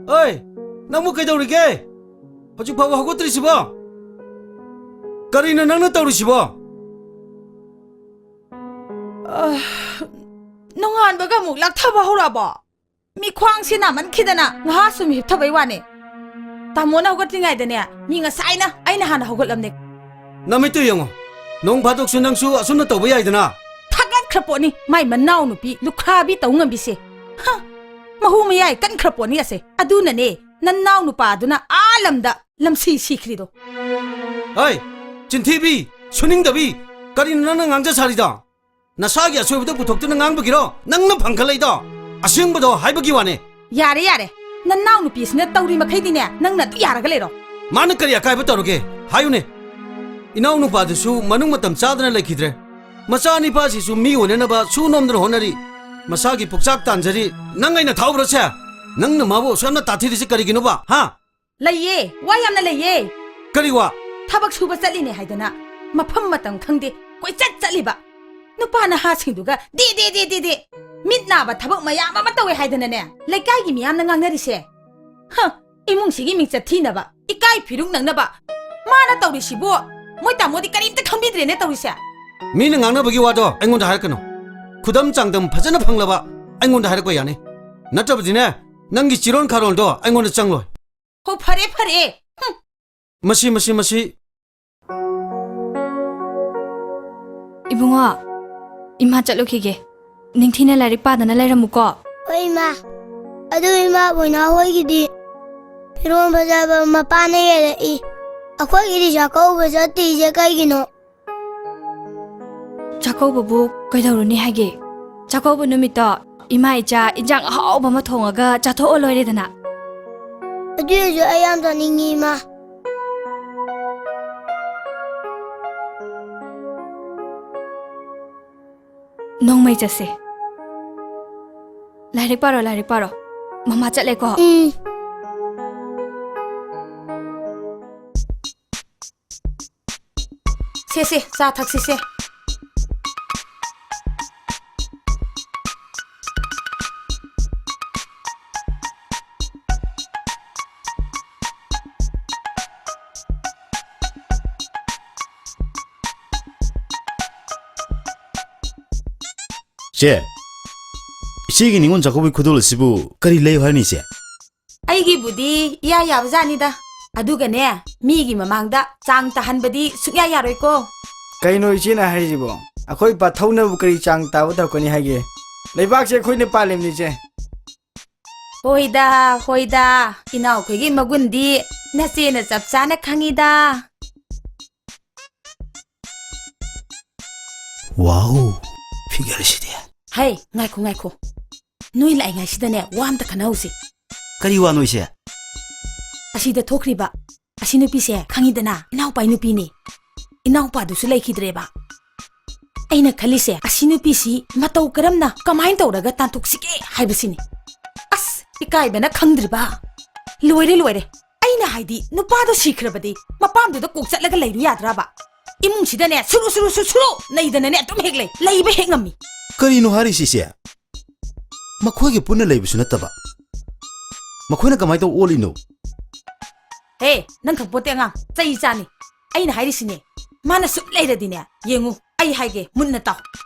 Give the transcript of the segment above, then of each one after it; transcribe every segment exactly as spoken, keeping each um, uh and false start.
ꯑꯣꯏ, ꯅꯪꯕꯨ ꯀꯩꯗꯧꯔꯤꯒꯦ? ꯍꯧꯖꯤꯛ ꯐꯥꯎꯕ ꯍꯧꯒꯠꯇ꯭ꯔꯤꯁꯤꯕꯣ? ꯀꯔꯤꯅꯣ ꯅꯪꯅ ꯇꯧꯔꯤꯁꯤꯕꯣ? ꯑꯥ, ꯅꯣꯡꯉꯥꯟꯕꯒ ꯑꯃꯨꯛ ꯂꯥꯛꯊꯕ ꯍꯧꯔꯛꯑꯕꯣ? ꯃꯤꯈ꯭ꯋꯥꯡꯁꯤ ꯅꯥꯃꯟꯈꯤꯗꯅ ꯉꯍꯥꯛ ꯁꯨꯝ ꯍꯤꯞꯊꯕꯩ ꯋꯥꯅꯦ꯫ ꯇꯥꯃꯣꯅ ꯍꯧꯒꯠꯇ꯭ꯔꯤꯉꯩꯗꯅꯦ, ꯃꯤ ꯉꯁꯥꯏꯅ ꯑꯩꯅ ꯍꯥꯟꯅ ꯍꯧꯒꯠꯂꯝꯅꯦ꯫ ꯅꯃꯤꯠꯇꯨ ꯌꯦꯡꯉꯣ, ꯅꯣꯡ ꯐꯥꯗꯣꯛꯁꯨ ꯅꯪꯁꯨ ꯑꯁꯨꯝꯅ ꯇꯧꯕ ꯌꯥꯏꯗꯅ꯫ ꯊꯥꯒꯠꯈ꯭ꯔ ꯄꯣꯠꯅꯤ ꯃꯥꯏ ꯃꯅꯥꯎ ꯅꯨꯄꯤ ꯂꯨꯈ꯭ꯔꯥꯕꯤ ꯇꯧ ꯉꯝꯕꯤꯁꯦ꯫ ꯍ! ꯃꯍꯨ ꯃꯌꯥꯏ ꯀꯟꯈ꯭ꯔ ꯄꯣꯠꯅꯤ ꯑꯁꯦ꯫ ꯑꯗꯨꯅꯅꯦ ꯅꯅꯥꯎ ꯅꯨꯄꯥꯗꯨꯅ ꯑꯥ ꯂꯝꯗ ꯂꯝꯁꯤ ꯁꯤꯈ꯭ꯔꯤꯗꯣ꯫ ꯍꯩ! ꯆꯤꯟꯊꯤꯕꯤ! ꯁꯨꯅꯤꯡꯗꯕꯤ! ꯀꯔꯤꯅꯣ ꯅꯪꯅ ꯉꯥꯡꯖ ꯁꯥꯔꯤꯗꯣ? ꯅꯁꯥꯒꯤ ꯑꯁꯣꯏꯕꯗ ꯄꯨꯊꯣꯛꯇꯨꯅ ꯉꯥꯡꯕꯒꯤꯔꯣ ꯅꯪꯅ ꯐꯪꯒꯠꯂꯛꯏꯗꯣ? ꯑꯁꯦꯡꯕꯗꯣ ꯍꯥꯏꯕꯒꯤ ꯋꯥꯅꯦ꯫ ꯌꯥꯔꯦ, ꯌꯥꯔꯦ꯫ ꯅꯅꯥꯎ ꯅꯨꯄꯤꯁꯤꯅ ꯇꯧꯔꯤ ꯃꯈꯩꯗꯤꯅꯦ, ꯅꯪꯅ ꯑꯗꯨ ꯌꯥꯔꯒ ꯂꯩꯔꯣ꯫ ꯃꯥꯅ ꯀꯔꯤ ꯑꯀꯥꯏꯕ ꯇꯧꯔꯒꯦ? ꯍꯥꯏꯌꯨꯅꯦ꯫ ꯏꯅꯥꯎ ꯅꯨꯄꯥꯗꯨꯁꯨ ꯃꯅꯨꯡ ꯃꯇꯝ ꯆꯥꯗꯅ ꯂꯩꯈꯤꯗ꯭ꯔꯦ꯫ ꯃꯆꯥ ꯅꯤꯄꯥꯁꯤꯁꯨ ꯃꯤ ꯑꯣꯏꯅꯅꯕ ꯁꯨ ꯅꯣꯝꯗꯅ ꯍꯣꯠꯅꯔꯤ꯫ ꯃꯁꯥꯒꯤ ꯄꯨꯛꯆꯥꯛ ꯇꯥꯟꯖꯔꯤ꯫ ꯅꯪ ꯑꯩꯅ ꯊꯥꯎꯕ꯭ꯔꯁꯦ? ꯅꯪꯅ ꯃꯥꯕꯨ ꯑꯁꯨꯛ ꯌꯥꯝꯅ ꯇꯥꯊꯤꯔꯤꯁꯤ ꯀꯔꯤꯒꯤꯅꯣꯕ? ꯍꯥ? ꯂꯩꯌꯦ, ꯋꯥ ꯌꯥꯝꯅ ꯂꯩꯌꯦ꯫ ꯀꯔꯤ ꯋꯥ? ꯊꯕꯛ ꯁꯨꯕ ꯆꯠꯂꯤꯅꯦ ꯍꯥꯏꯗꯅ ꯃꯐꯝ ꯃꯇꯝ ꯈꯪꯗꯦ ꯀꯣꯏꯆꯠ ꯆꯠꯂꯤꯕ ꯅꯨꯄꯥ ꯅꯍꯥꯁꯤꯡꯗꯨꯒ ꯗꯦ ꯗꯦ ꯗꯦ ꯗꯦ ꯗꯦ꯫ ꯃꯤꯠ ꯅꯥꯕ ꯊꯕꯛ ꯃꯌꯥꯝ ꯑꯃ ꯇꯧꯋꯦ ꯍꯥꯏꯗꯅꯅꯦ ꯂꯩꯀꯥꯏꯒꯤ ꯃꯤꯌꯥꯝꯅ ꯉꯥꯡꯅꯔꯤꯁꯦ꯫ ꯍ, ꯏꯃꯨꯡꯁꯤꯒꯤ ꯃꯤꯡꯆꯠ ꯊꯤꯅꯕ, ꯏꯀꯥꯏ ꯐꯤꯔꯨꯛ ꯅꯪꯅꯕ꯫ ꯃꯥꯅ ꯇꯧꯔꯤꯁꯤꯕꯨ ꯃꯣꯏ ꯇꯥꯃꯣꯗꯤ ꯀꯔꯤꯝꯇ ꯈꯪꯕꯤꯗ꯭ꯔꯦꯅꯦ ꯇꯧꯔꯤꯁꯦ꯫ ꯃꯤꯅ ꯉꯥꯡꯅꯕꯒꯤ ꯋꯥꯗꯣ ꯑꯩꯉꯣꯟꯗ ꯍꯥꯏꯔꯛꯀꯅꯨ꯫ ꯈꯨꯗꯝ ꯆꯥꯡꯗꯝ ꯐꯖꯅ ꯐꯪꯂꯕ ꯑꯩꯉꯣꯟꯗ ꯍꯥꯏꯔꯛꯄ ꯌꯥꯅꯤ꯫ ꯅꯠꯇꯕꯗꯤꯅꯦ, ꯅꯪꯒꯤ ꯆꯤꯔꯣꯟ ꯈꯥꯔꯣꯟꯗꯣ ꯑꯩꯉꯣꯟꯗ ꯆꯪꯂꯣꯏ꯫ ꯍꯣ, ꯐꯔꯦ, ꯐꯔꯦ꯫ ꯍꯨꯝ꯫ ꯃꯁꯤ, ꯃꯁꯤ, ꯃꯁꯤ꯫ ꯏꯕꯨꯡꯉꯣ, ꯏꯃꯥ ꯆꯠꯂꯨꯈꯤꯒꯦ꯫ ꯅꯤꯡꯊꯤꯅ ꯂꯥꯏꯔꯤꯛ ꯄꯥꯗꯅ ꯂꯩꯔꯝꯃꯨꯀꯣ꯫ ꯍꯣꯏ, ꯏꯃꯥ꯫ ꯑꯗꯨ ꯏꯃꯥ, ꯕꯣꯏꯅꯥ ꯍꯣꯏꯒꯤꯗꯤ ꯐꯤꯔꯣꯜ ꯐꯖꯕ ꯃꯄꯥꯅ ꯌꯦꯜꯂꯛꯏ꯫ ꯑꯩꯈꯣꯏꯒꯤꯗꯤ ꯆꯥꯛꯀꯧꯕ ꯆꯠꯇ꯭ꯔꯤꯁꯦ ꯀꯩꯒꯤꯅꯣ? ꯆꯥꯛꯀꯧꯕꯕꯨ ꯀꯩꯗꯧꯔꯨꯅꯤ ꯍꯥꯏꯒꯦ? ꯆꯥꯛꯀꯧꯕ ꯅꯨꯃꯤꯠꯇꯣ ꯏꯃꯥ ꯏꯆꯥ ꯏꯟꯖꯥꯡ ꯑꯍꯥꯎꯕ ꯑꯃ ꯊꯣꯡꯉꯒ ꯆꯥꯊꯣꯛꯑ ꯂꯣꯏꯔꯦꯗꯅ꯫ ꯑꯗꯨ ꯑꯣꯏꯔꯁꯨ ꯑꯩ ꯌꯥꯝ ꯆꯥꯅꯤꯡꯉꯤ, ꯏꯃꯥ꯫ ꯅꯣꯡꯃꯩ ꯆꯠꯁꯦ꯫ ꯂꯥꯏꯔꯤꯛ ꯄꯥꯔꯣ, ꯂꯥꯏꯔꯤꯛ ꯄꯥꯔꯣ꯫ ꯃꯃꯥ ꯆꯠꯂꯦꯀꯣ꯫ ꯎꯝ꯫ ꯁꯦ, ꯁꯦ, ꯆꯥ ꯊꯛꯁꯤ, ꯁꯦ꯫ ꯆꯦ, ꯏꯆꯦꯒꯤ ꯅꯤꯉꯣꯜ ꯆꯥꯛꯀꯧꯕꯒꯤ ꯈꯨꯗꯣꯜ ꯑꯁꯤꯕꯨ ꯀꯔꯤ ꯂꯩꯌꯨ ꯍꯥꯏꯅꯣ, ꯏꯆꯦ? ꯑꯩꯒꯤꯕꯨꯗꯤ ꯏꯌꯥ ꯌꯥꯕꯖꯥꯠꯅꯤꯗ꯫ ꯑꯗꯨꯒꯅꯦ, ꯃꯤꯒꯤ ꯃꯃꯥꯡꯗ ꯆꯥꯡ ꯇꯥꯍꯟꯕꯗꯤ ꯁꯨꯡꯌꯥ ꯌꯥꯔꯣꯏꯀꯣ꯫ ꯀꯩꯅꯣ ꯏꯆꯦꯅ ꯍꯥꯏꯔꯤꯁꯤꯕꯣ? ꯑꯩꯈꯣꯏ ꯄꯥꯊꯧꯅꯕꯨ ꯀꯔꯤ ꯆꯥꯡ ꯇꯥꯕ ꯇꯧꯔꯛꯀꯅꯤ ꯍꯥꯏꯒꯦ? ꯂꯩꯕꯥꯛꯁꯦ ꯑꯩꯈꯣꯏꯅ ꯄꯥꯜꯂꯤꯕꯅꯤ, ꯏꯆꯦ꯫ ꯍꯣꯏꯗ, ꯍꯣꯏꯗ, ꯏꯅꯥꯎꯈꯣꯏꯒꯤ ꯃꯒꯨꯟꯗꯤ ꯅꯆꯦꯅ ꯆꯞ ꯆꯥꯅ ꯈꯪꯉꯤꯗ꯫ ꯋꯥꯎ, figure ꯁꯤꯗꯤ꯫ ꯍꯩ, ꯉꯥꯏꯈꯣ, ꯉꯥꯏꯈꯣ꯫ ꯅꯣꯏ ꯂꯥꯛꯏꯉꯩꯁꯤꯗꯅꯦ, ꯋꯥ ꯑꯝꯇ ꯈꯟꯅꯍꯧꯁꯦ꯫ ꯀꯔꯤ ꯋꯥꯅꯣ, ꯏꯆꯦ? ꯑꯁꯤꯗ ꯊꯣꯛꯈ꯭ꯔꯤꯕ ꯑꯁꯤ ꯅꯨꯄꯤꯁꯦ ꯈꯪꯉꯤꯗꯅ, ꯏꯅꯥꯎꯄꯥꯏ ꯅꯨꯄꯤꯅꯦ꯫ ꯏꯅꯥꯎꯄꯥꯗꯨꯁꯨ ꯂꯩꯈꯤꯗ꯭ꯔꯦꯕ꯫ ꯑꯩꯅ ꯈꯜꯂꯤꯁꯦ, ꯑꯁꯤ ꯅꯨꯄꯤꯁꯤ ꯃꯇꯧ ꯀꯔꯝꯅ, ꯀꯃꯥꯏꯅ ꯇꯧꯔꯒ ꯇꯥꯟꯊꯣꯛꯁꯤꯒꯦ ꯍꯥꯏꯕꯁꯤꯅꯤ꯫ ꯑꯁ, ꯏꯀꯥꯏꯕꯅ ꯈꯪꯗ꯭ꯔꯤꯕ꯫ ꯂꯣꯏꯔꯦ, ꯂꯣꯏꯔꯦ꯫ ꯑꯩꯅ ꯍꯥꯏꯗꯤ, ꯅꯨꯄꯥꯗꯣ ꯁꯤꯈ꯭ꯔꯕꯗꯤ ꯃꯄꯥꯝꯗꯨꯗ ꯀꯣꯛ ꯆꯠꯂꯒ ꯂꯩꯔꯨ ꯌꯥꯗ꯭ꯔꯕ? ꯏꯃꯨꯡꯁꯤꯗꯅꯦ, ꯁꯨꯔꯨ, ꯁꯨꯔꯨ, ꯁꯨꯔꯨ, ꯁꯨꯔꯨ ꯅꯩꯗꯅꯅꯦ ꯑꯗꯨꯝ ꯍꯦꯛ ꯂꯩ꯫ ꯂꯩꯕ ꯍꯦꯛ ꯉꯝꯃꯤ꯫ ꯀꯔꯤꯅꯣ ꯍꯥꯏꯔꯤꯁꯤ, ꯏꯆꯦ? ꯃꯈꯣꯏꯒꯤ ꯄꯨꯟꯅ ꯂꯩꯕꯁꯨ ꯅꯠꯇꯕ꯫ ꯃꯈꯣꯏꯅ ꯀꯃꯥꯏꯅ ꯇꯧ ꯑꯣꯜꯂꯤꯅꯣ? ꯍꯦ, ꯅꯪ ꯈꯪꯄꯣꯠꯇꯦ ꯑꯉꯥꯡ, ꯆꯩ ꯆꯥꯅꯤ꯫ ꯑꯩꯅ ꯍꯥꯏꯔꯤꯁꯤꯅꯦ, ꯃꯥꯅ ꯁꯨꯝ ꯂꯩꯔꯗꯤꯅꯦ, ꯌꯦꯡꯉꯨ, ꯑꯩ ꯍꯥꯏꯒꯦ, ꯃꯨꯟꯅ ꯇꯥꯎ꯫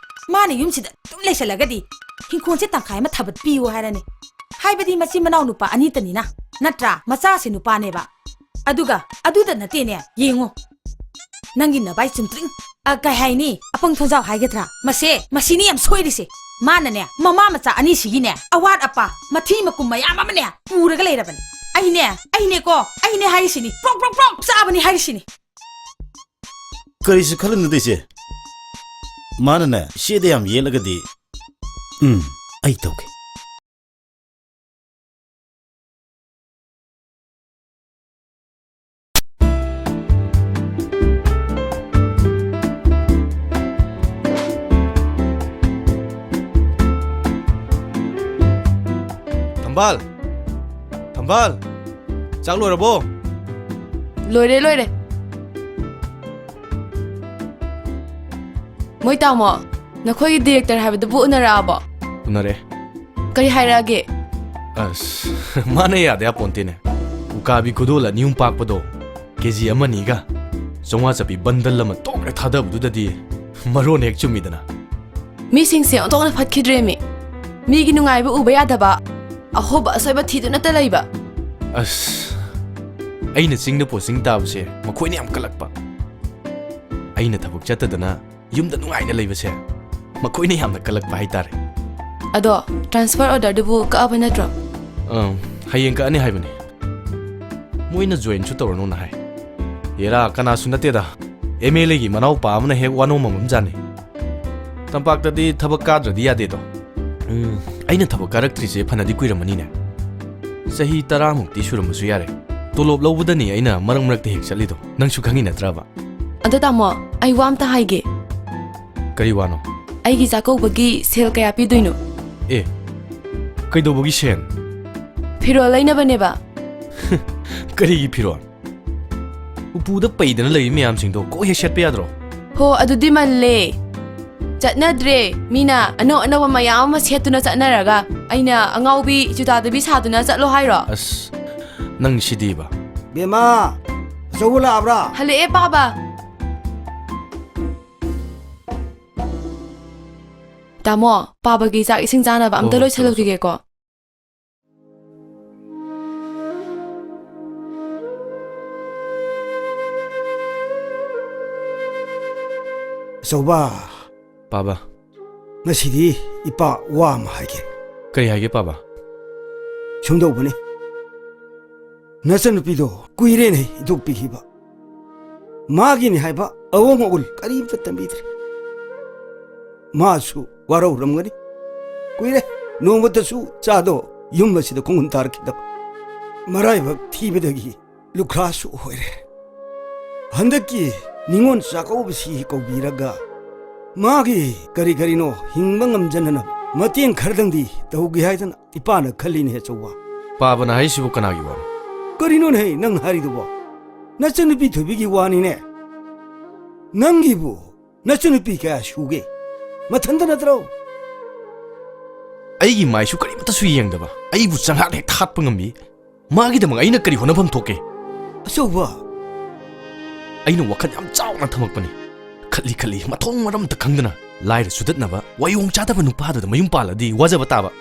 ꯃꯥꯅ ꯌꯨꯝꯁꯤꯗ ꯑꯗꯨꯝ ꯂꯩꯁꯜꯂꯒꯗꯤ ꯍꯤꯡꯈꯣꯜꯁꯦ ꯇꯪꯈꯥꯏ ꯑꯃ ꯊꯥꯕꯠꯄꯤꯌꯨ ꯍꯥꯏꯔꯅꯤ꯫ ꯍꯥꯏꯕꯗꯤ ꯃꯆꯤꯟ ꯃꯅꯥꯎ ꯅꯨꯄꯥ ꯑꯅꯤꯇꯅꯤꯅ, ꯅꯠꯇ꯭ꯔꯥ? ꯃꯆꯥꯁꯦ ꯅꯨꯄꯥꯅꯦꯕ꯫ ꯑꯗꯨꯒ ꯑꯗꯨꯗ ꯅꯠꯇꯦꯅꯦ, ꯌꯦꯡꯉꯨ, ꯅꯪꯒꯤ ꯅꯚꯥꯏ ꯆꯨꯝꯇ꯭ꯔꯤꯡ, ꯑ, ꯀꯩ ꯍꯥꯏꯅꯤ, ꯑꯄꯪ ꯊꯣꯟꯖꯥꯎ ꯍꯥꯏꯒꯗ꯭ꯔꯥ? ꯃꯁꯦ, ꯃꯁꯤꯅꯤ ꯌꯥꯝ ꯁꯣꯏꯔꯤꯁꯦ꯫ ꯃꯥꯅꯅꯦ, ꯃꯃꯥ ꯃꯆꯥ ꯑꯅꯤꯁꯤꯒꯤꯅꯦ, ꯑꯋꯥꯠ ꯑꯄꯥ, ꯃꯊꯤ ꯃꯀꯨꯝ ꯃꯌꯥꯝ ꯑꯃꯅꯦ ꯄꯨꯔꯒ ꯂꯩꯔꯕꯅꯤ꯫ ꯑꯩꯅꯦ, ꯑꯩꯅꯦꯀꯣ, ꯑꯩꯅꯦ ꯍꯥꯏꯔꯤꯁꯤꯅꯤ, ꯄ꯭ꯔꯣꯛ ꯄ꯭ꯔꯣꯛ ꯄ꯭ꯔꯣꯛ ꯆꯥꯕꯅꯤ ꯍꯥꯏꯔꯤꯁꯤꯅꯤ꯫ ꯀꯔꯤꯁꯨ ꯈꯜꯂꯨꯅꯨꯗ, ꯏꯆꯦ꯫ ꯃꯥꯅꯅꯦ, ꯏꯆꯦꯗ ꯌꯥꯝ ꯌꯦꯠꯂꯒꯗꯤ, ꯎꯝ, ꯑꯩ ꯇꯧꯒꯦ꯫ ꯊꯝꯕꯥꯜ! ꯊꯝꯕꯥꯜ! ꯆꯥꯛ ꯂꯣꯏꯔꯕꯣ? ꯂꯣꯏꯔꯦ, ꯂꯣꯏꯔꯦ꯫ ꯃꯣꯏ ꯇꯥꯃꯣ, ꯅꯈꯣꯏꯒꯤ director ꯍꯥꯏꯕꯗꯨꯕꯨ ꯎꯅꯔꯛꯑꯕꯣ? ꯎꯅꯔꯦ꯫ ꯀꯔꯤ ꯍꯥꯏꯔꯛꯑꯒꯦ? ꯑꯁ, ꯃꯥꯅ ꯌꯥꯗꯦ ꯍꯥꯏꯄꯣꯟꯇꯦꯅꯦ꯫ ꯎꯀꯥꯕꯤ ꯈꯨꯗꯣꯜ ꯑꯅꯤ ꯑꯍꯨꯝ ꯄꯥꯛꯄꯗꯣ, ꯀꯦ ꯖꯤ ꯑꯃ ꯑꯅꯤꯒ ꯆꯥꯝꯃꯉꯥ ꯆꯠꯄꯤ bundle ꯑꯃ ꯇꯣꯛ ꯍꯦꯛ ꯊꯥꯗꯕꯗꯨꯗꯗꯤ ꯃꯔꯣꯟ ꯍꯦꯛ ꯆꯨꯝꯃꯤꯗꯅ꯫ ꯃꯤꯁꯤꯡꯁꯦ ꯑꯣꯟꯊꯣꯛꯅ ꯐꯠꯈꯤꯗ꯭ꯔꯦꯃꯤ꯫ ꯃꯤꯒꯤ ꯅꯨꯡꯉꯥꯏꯕ ꯎꯕ ꯌꯥꯗꯕ, ꯑꯍꯣꯕ ꯑꯁꯣꯏꯕ ꯊꯤꯗꯨꯅꯇ ꯂꯩꯕ꯫ ꯑꯁ, ꯑꯩꯅ ꯆꯤꯡꯗ posting ꯇꯥꯕꯁꯦ ꯃꯈꯣꯏꯅ ꯌꯥꯝ ꯀꯜꯂꯛꯄ꯫ ꯑꯩꯅ ꯊꯕꯛ ꯆꯠꯇꯗꯅ ꯌꯨꯝꯗ ꯅꯨꯡꯉꯥꯏꯅ ꯂꯩꯕꯁꯦ ꯃꯈꯣꯏꯅ ꯌꯥꯝꯅ ꯀꯜꯂꯛꯄ ꯍꯥꯏꯇꯥꯔꯦ꯫ ꯑꯗꯣ transfer orderꯗꯨꯕꯨ ꯀꯛꯑꯕ ꯅꯠꯇ꯭ꯔꯣ? ꯑꯪ, ꯍꯌꯦꯡ ꯀꯛꯑꯅꯤ ꯍꯥꯏꯕꯅꯤ꯫ ꯃꯣꯏꯅ joinꯁꯨ ꯇꯧꯔꯅꯨꯅ ꯍꯥꯏ꯫ ꯑꯦꯔꯥ, ꯀꯅꯥꯁꯨ ꯅꯠꯇꯦꯗ, MLAꯒꯤ ꯃꯅꯥꯎꯄꯥ ꯑꯃꯅ ꯍꯦꯛ ꯋꯥꯅꯣꯝꯃꯝꯖꯥꯠꯅꯤ꯫ ꯇꯝꯄꯥꯛꯇꯗꯤ ꯊꯕꯛ ꯀꯥꯗ꯭ꯔꯗꯤ ꯌꯥꯗꯦꯗꯣ꯫ ꯎꯝ, ꯑꯩꯅ ꯊꯕꯛ ꯀꯥꯔꯛꯇ꯭ꯔꯤꯁꯦ ꯐꯅꯗꯤ ꯀꯨꯏꯔꯝꯃꯅꯤꯅꯦ꯫ ꯆꯍꯤ ꯇꯔꯥꯃꯨꯛꯇꯤ ꯁꯨꯔꯝꯕꯁꯨ ꯌꯥꯔꯦ꯫ ꯇꯣꯂꯣꯞ ꯂꯧꯕꯗꯅꯤ ꯑꯩꯅ ꯃꯔꯛ ꯃꯔꯛꯇ ꯍꯦꯛ ꯆꯠꯂꯤꯗꯣ꯫ ꯅꯪꯁꯨ ꯈꯪꯉꯤ ꯅꯠꯇ꯭ꯔꯕ? ꯑꯗꯣ ꯇꯥꯃꯣ, ꯑꯩ ꯋꯥ ꯑꯝꯇ ꯍꯥꯏꯒꯦ꯫ ꯀꯔꯤ ꯋꯥꯅꯣ? ꯑꯩꯒꯤ ꯆꯥꯛꯀꯧꯕꯒꯤ ꯁꯦꯜ ꯀꯌꯥ ꯄꯤꯗꯣꯏꯅꯣ? ꯑꯦ, ꯀꯩꯗꯧꯕꯒꯤ ꯁꯦꯜ? ꯐꯤꯔꯣꯜ ꯂꯩꯅꯕꯅꯦꯕ꯫ ꯀꯔꯤꯒꯤ ꯐꯤꯔꯣꯜ? ꯎꯄꯨꯗ ꯄꯩꯗꯅ ꯂꯩꯔꯤ ꯃꯌꯥꯝꯁꯤꯡꯗꯣ ꯀꯣꯛ ꯍꯦꯛ ꯁꯦꯠꯄ ꯌꯥꯗ꯭ꯔꯣ? ꯍꯣ, ꯑꯗꯨꯗꯤ ꯃꯜꯂꯦ꯫ ꯆꯠꯅꯗ꯭ꯔꯦ꯫ ꯃꯤꯅ ꯑꯅꯧ ꯑꯅꯧꯕ ꯃꯌꯥꯝ ꯑꯃ ꯁꯦꯠꯇꯨꯅ ꯆꯠꯅꯔꯒ ꯑꯩꯅ ꯑꯉꯥꯎꯕꯤ ꯆꯨꯗꯥꯗꯕꯤ ꯁꯥꯗꯨꯅ ꯆꯠꯂꯣ ꯍꯥꯏꯔꯣ? ꯑꯁ, ꯅꯪ ꯁꯤꯗꯤꯕ꯫ ꯕꯦꯝꯃ, ꯑꯆꯧꯕ ꯂꯥꯛꯑꯕ꯭ꯔꯥ? ꯍꯜꯂꯛꯑꯦ, ꯄꯥꯕ꯫ ꯇꯥꯃꯣ, ꯄꯥꯕꯒꯤ ꯆꯥꯛ ꯏꯁꯤꯡ ꯆꯥꯅꯕ ꯑꯝꯇ ꯍꯣ, ꯍꯣ, ꯂꯣꯏꯁꯜꯂꯨꯈꯤꯒꯦꯀꯣ꯫ ꯑꯆꯧꯕ꯫ ꯄꯥꯕ꯫ ꯉꯁꯤꯗꯤ ꯏꯄꯥ ꯋꯥ ꯑꯃ ꯍꯥꯏꯒꯦ꯫ ꯀꯔꯤ ꯍꯥꯏꯒꯦ, ꯄꯥꯕ? ꯁꯨꯝꯗꯧꯕꯅꯤ, ꯅꯆꯟꯅꯨꯄꯤꯗꯣ ꯀꯨꯏꯔꯦꯅꯦ ꯏꯟꯊꯣꯛꯄꯤꯈꯤꯕ꯫ ꯃꯥꯒꯤꯅꯤ ꯍꯥꯏꯕ ꯑꯑꯣꯡ ꯑꯑꯣꯟ ꯀꯔꯤꯝꯇ ꯇꯝꯕꯤꯗ꯭ꯔꯦ꯫ ꯃꯥꯁꯨ ꯋꯥꯔꯧꯔꯝꯒꯅꯤ꯫ ꯀꯨꯏꯔꯦ ꯅꯣꯡꯃꯇꯁꯨ ꯆꯥꯗꯣ ꯌꯨꯝ ꯑꯁꯤꯗ ꯈꯣꯡꯒꯨꯟ ꯇꯥꯔꯛꯈꯤꯗꯕ꯫ ꯃꯔꯥꯏꯕꯛ ꯊꯤꯕꯗꯒꯤ ꯂꯨꯈ꯭ꯔꯥꯁꯨ ꯑꯣꯏꯔꯦ꯫ ꯍꯟꯗꯛꯀꯤ ꯅꯤꯉꯣꯜ ꯆꯥꯛꯀꯧꯕꯁꯤ ꯀꯧꯕꯤꯔꯒ ꯃꯥꯒꯤ ꯀꯔꯤ ꯀꯔꯤꯅꯣ ꯍꯤꯡꯕ ꯉꯝꯖꯅꯅꯕ ꯃꯇꯦꯡ ꯈꯔꯗꯪꯗꯤ ꯇꯧꯒꯦ ꯍꯥꯏꯗꯅ ꯏꯄꯥꯅ ꯈꯜꯂꯤꯅꯦ, ꯑꯆꯧꯕ꯫ ꯄꯥꯕꯅ ꯍꯥꯏꯁꯤꯕꯨ ꯀꯅꯥꯒꯤ ꯋꯥꯅꯣ? ꯀꯔꯤꯅꯣꯅꯦꯍꯦ ꯅꯪ ꯍꯥꯏꯔꯤꯗꯨꯕꯣ? ꯅꯆꯟꯅꯨꯄꯤ ꯊꯣꯏꯕꯤꯒꯤ ꯋꯥꯅꯤꯅꯦ꯫ ꯅꯪꯒꯤꯕꯨ ꯅꯆꯟꯅꯨꯄꯤ ꯀꯌꯥ ꯁꯨꯒꯦ? ꯃꯊꯟꯇ ꯅꯠꯇ꯭ꯔꯣ? ꯑꯩꯒꯤ ꯃꯥꯏꯁꯨ ꯀꯔꯤꯃꯠꯇꯁꯨ ꯌꯦꯡꯗꯕ, ꯑꯩꯕꯨ ꯆꯪꯍꯥꯛ ꯍꯦꯛ ꯊꯥꯠꯄ ꯉꯝꯕꯤ꯫ ꯃꯥꯒꯤꯗꯃꯛ ꯑꯩꯅ ꯀꯔꯤ ꯍꯣꯠꯅꯐꯝ ꯊꯣꯛꯀꯦ? ꯑꯆꯧꯕ꯫ ꯑꯩꯅ ꯋꯥꯈꯜ ꯌꯥꯝ ꯆꯥꯎꯅ ꯊꯝꯃꯛꯄꯅꯤ꯫ ꯈꯠꯂꯤ ꯈꯠꯂꯤ ꯃꯊꯣꯡ ꯃꯔꯝ ꯑꯝꯇ ꯈꯪꯗꯅ ꯂꯥꯏꯔ ꯆꯨꯗꯠꯅꯕ, ꯋꯥꯌꯣꯡ ꯆꯥꯗꯕ ꯅꯨꯄꯥꯗꯨꯗ ꯃꯌꯨꯝ ꯄꯥꯜꯂꯗꯤ ꯋꯥꯖꯕ ꯇꯥꯕ꯫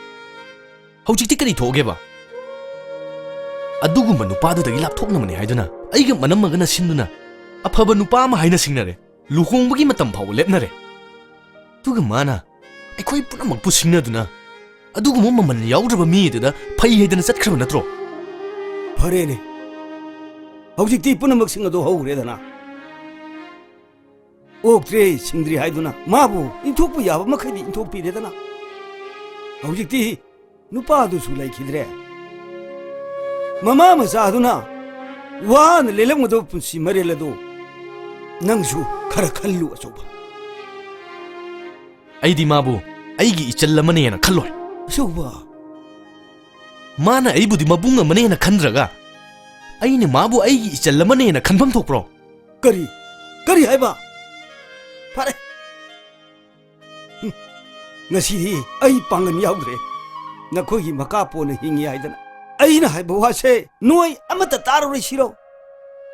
ꯍꯧꯖꯤꯛꯇꯤ ꯀꯔꯤ ꯊꯣꯛꯑꯒꯦꯕ? ꯑꯗꯨꯒꯨꯝꯕ ꯅꯨꯄꯥꯗꯨꯗꯒꯤ ꯂꯥꯞꯊꯣꯛꯅꯕꯅꯦ ꯍꯥꯏꯗꯨꯅ ꯑꯩꯒ ꯃꯅꯝ ꯃꯒꯅ ꯁꯤꯟꯗꯨꯅ ꯑꯐꯕ ꯅꯨꯄꯥ ꯑꯃ ꯍꯥꯏꯅ ꯁꯤꯡꯅꯔꯦ꯫ ꯂꯨꯍꯣꯡꯕꯒꯤ ꯃꯇꯝ ꯐꯥꯎꯕ ꯂꯦꯞꯅꯔꯦ꯫ ꯑꯗꯨꯒ ꯃꯥꯅ ꯑꯩꯈꯣꯏ ꯄꯨꯝꯅꯃꯛꯄꯨ ꯁꯤꯡꯅꯗꯨꯅ ꯑꯗꯨꯒꯨꯝꯕ ꯃꯃꯜ ꯌꯥꯎꯗ꯭ꯔꯕ ꯃꯤ ꯑꯗꯨꯗ ꯐꯩ ꯍꯥꯏꯗꯅ ꯆꯠꯈ꯭ꯔꯕ ꯅꯠꯇ꯭ꯔꯣ? ꯐꯔꯦꯅꯦ, ꯍꯧꯖꯤꯛꯇꯤ ꯄꯨꯝꯅꯃꯛꯁꯤꯡ ꯑꯗꯨ ꯍꯧꯈ꯭ꯔꯦꯗꯅ꯫ ꯑꯣꯛꯇ꯭ꯔꯦ, ꯁꯤꯡꯗ꯭ꯔꯤ ꯍꯥꯏꯗꯨꯅ ꯃꯥꯕꯨ ꯏꯟꯊꯣꯛꯄ ꯌꯥꯕ ꯃꯈꯩꯗꯤ ꯏꯟꯊꯣꯛꯄꯤꯔꯦꯗꯅ꯫ ꯍꯧꯖꯤꯛꯇꯤ ꯅꯨꯄꯥꯗꯨꯁꯨ ꯂꯩꯈꯤꯗ꯭ꯔꯦ꯫ ꯃꯃꯥ ꯃꯆꯥꯗꯨꯅ ꯋꯥꯅ ꯂꯦꯜꯂꯝꯒꯗꯕ ꯄꯨꯟꯁꯤ ꯃꯔꯦꯜ ꯑꯗꯨ ꯅꯪꯁꯨ ꯈꯔ ꯈꯜꯂꯨ, ꯑꯆꯧꯕ꯫ ꯑꯩꯗꯤ ꯃꯥꯕꯨ ꯑꯩꯒꯤ ꯏꯆꯜ ꯑꯃꯅꯦꯅ ꯈꯜꯂꯣꯏ꯫ ꯑꯆꯧꯕ꯫ ꯃꯥꯅ ꯑꯩꯕꯨꯗꯤ ꯃꯕꯨꯡ ꯑꯃꯅꯦꯅ ꯈꯟꯗ꯭ꯔꯒ, ꯑꯩꯅ ꯃꯥꯕꯨ ꯑꯩꯒꯤ ꯏꯆꯜ ꯑꯃꯅꯦꯅ ꯈꯟꯐꯝ ꯊꯣꯛꯄ꯭ꯔꯣ? ꯀꯔꯤ? ꯀꯔꯤ ꯍꯥꯏꯕ? ꯐꯔꯦ꯫ ꯍꯨꯝ, ꯉꯁꯤꯗꯤ ꯑꯩ ꯄꯥꯡꯒꯜ ꯌꯥꯎꯗ꯭ꯔꯦ꯫ ꯅꯈꯣꯏꯒꯤ ꯃꯈꯥ ꯄꯣꯟꯅ ꯍꯤꯡꯉꯤ ꯍꯥꯏꯗꯅ ꯑꯩꯅ ꯍꯥꯏꯕ ꯋꯥꯁꯦ ꯅꯣꯏ ꯑꯃꯠꯇ ꯇꯥꯔꯔꯣꯏ ꯁꯤꯔꯣ?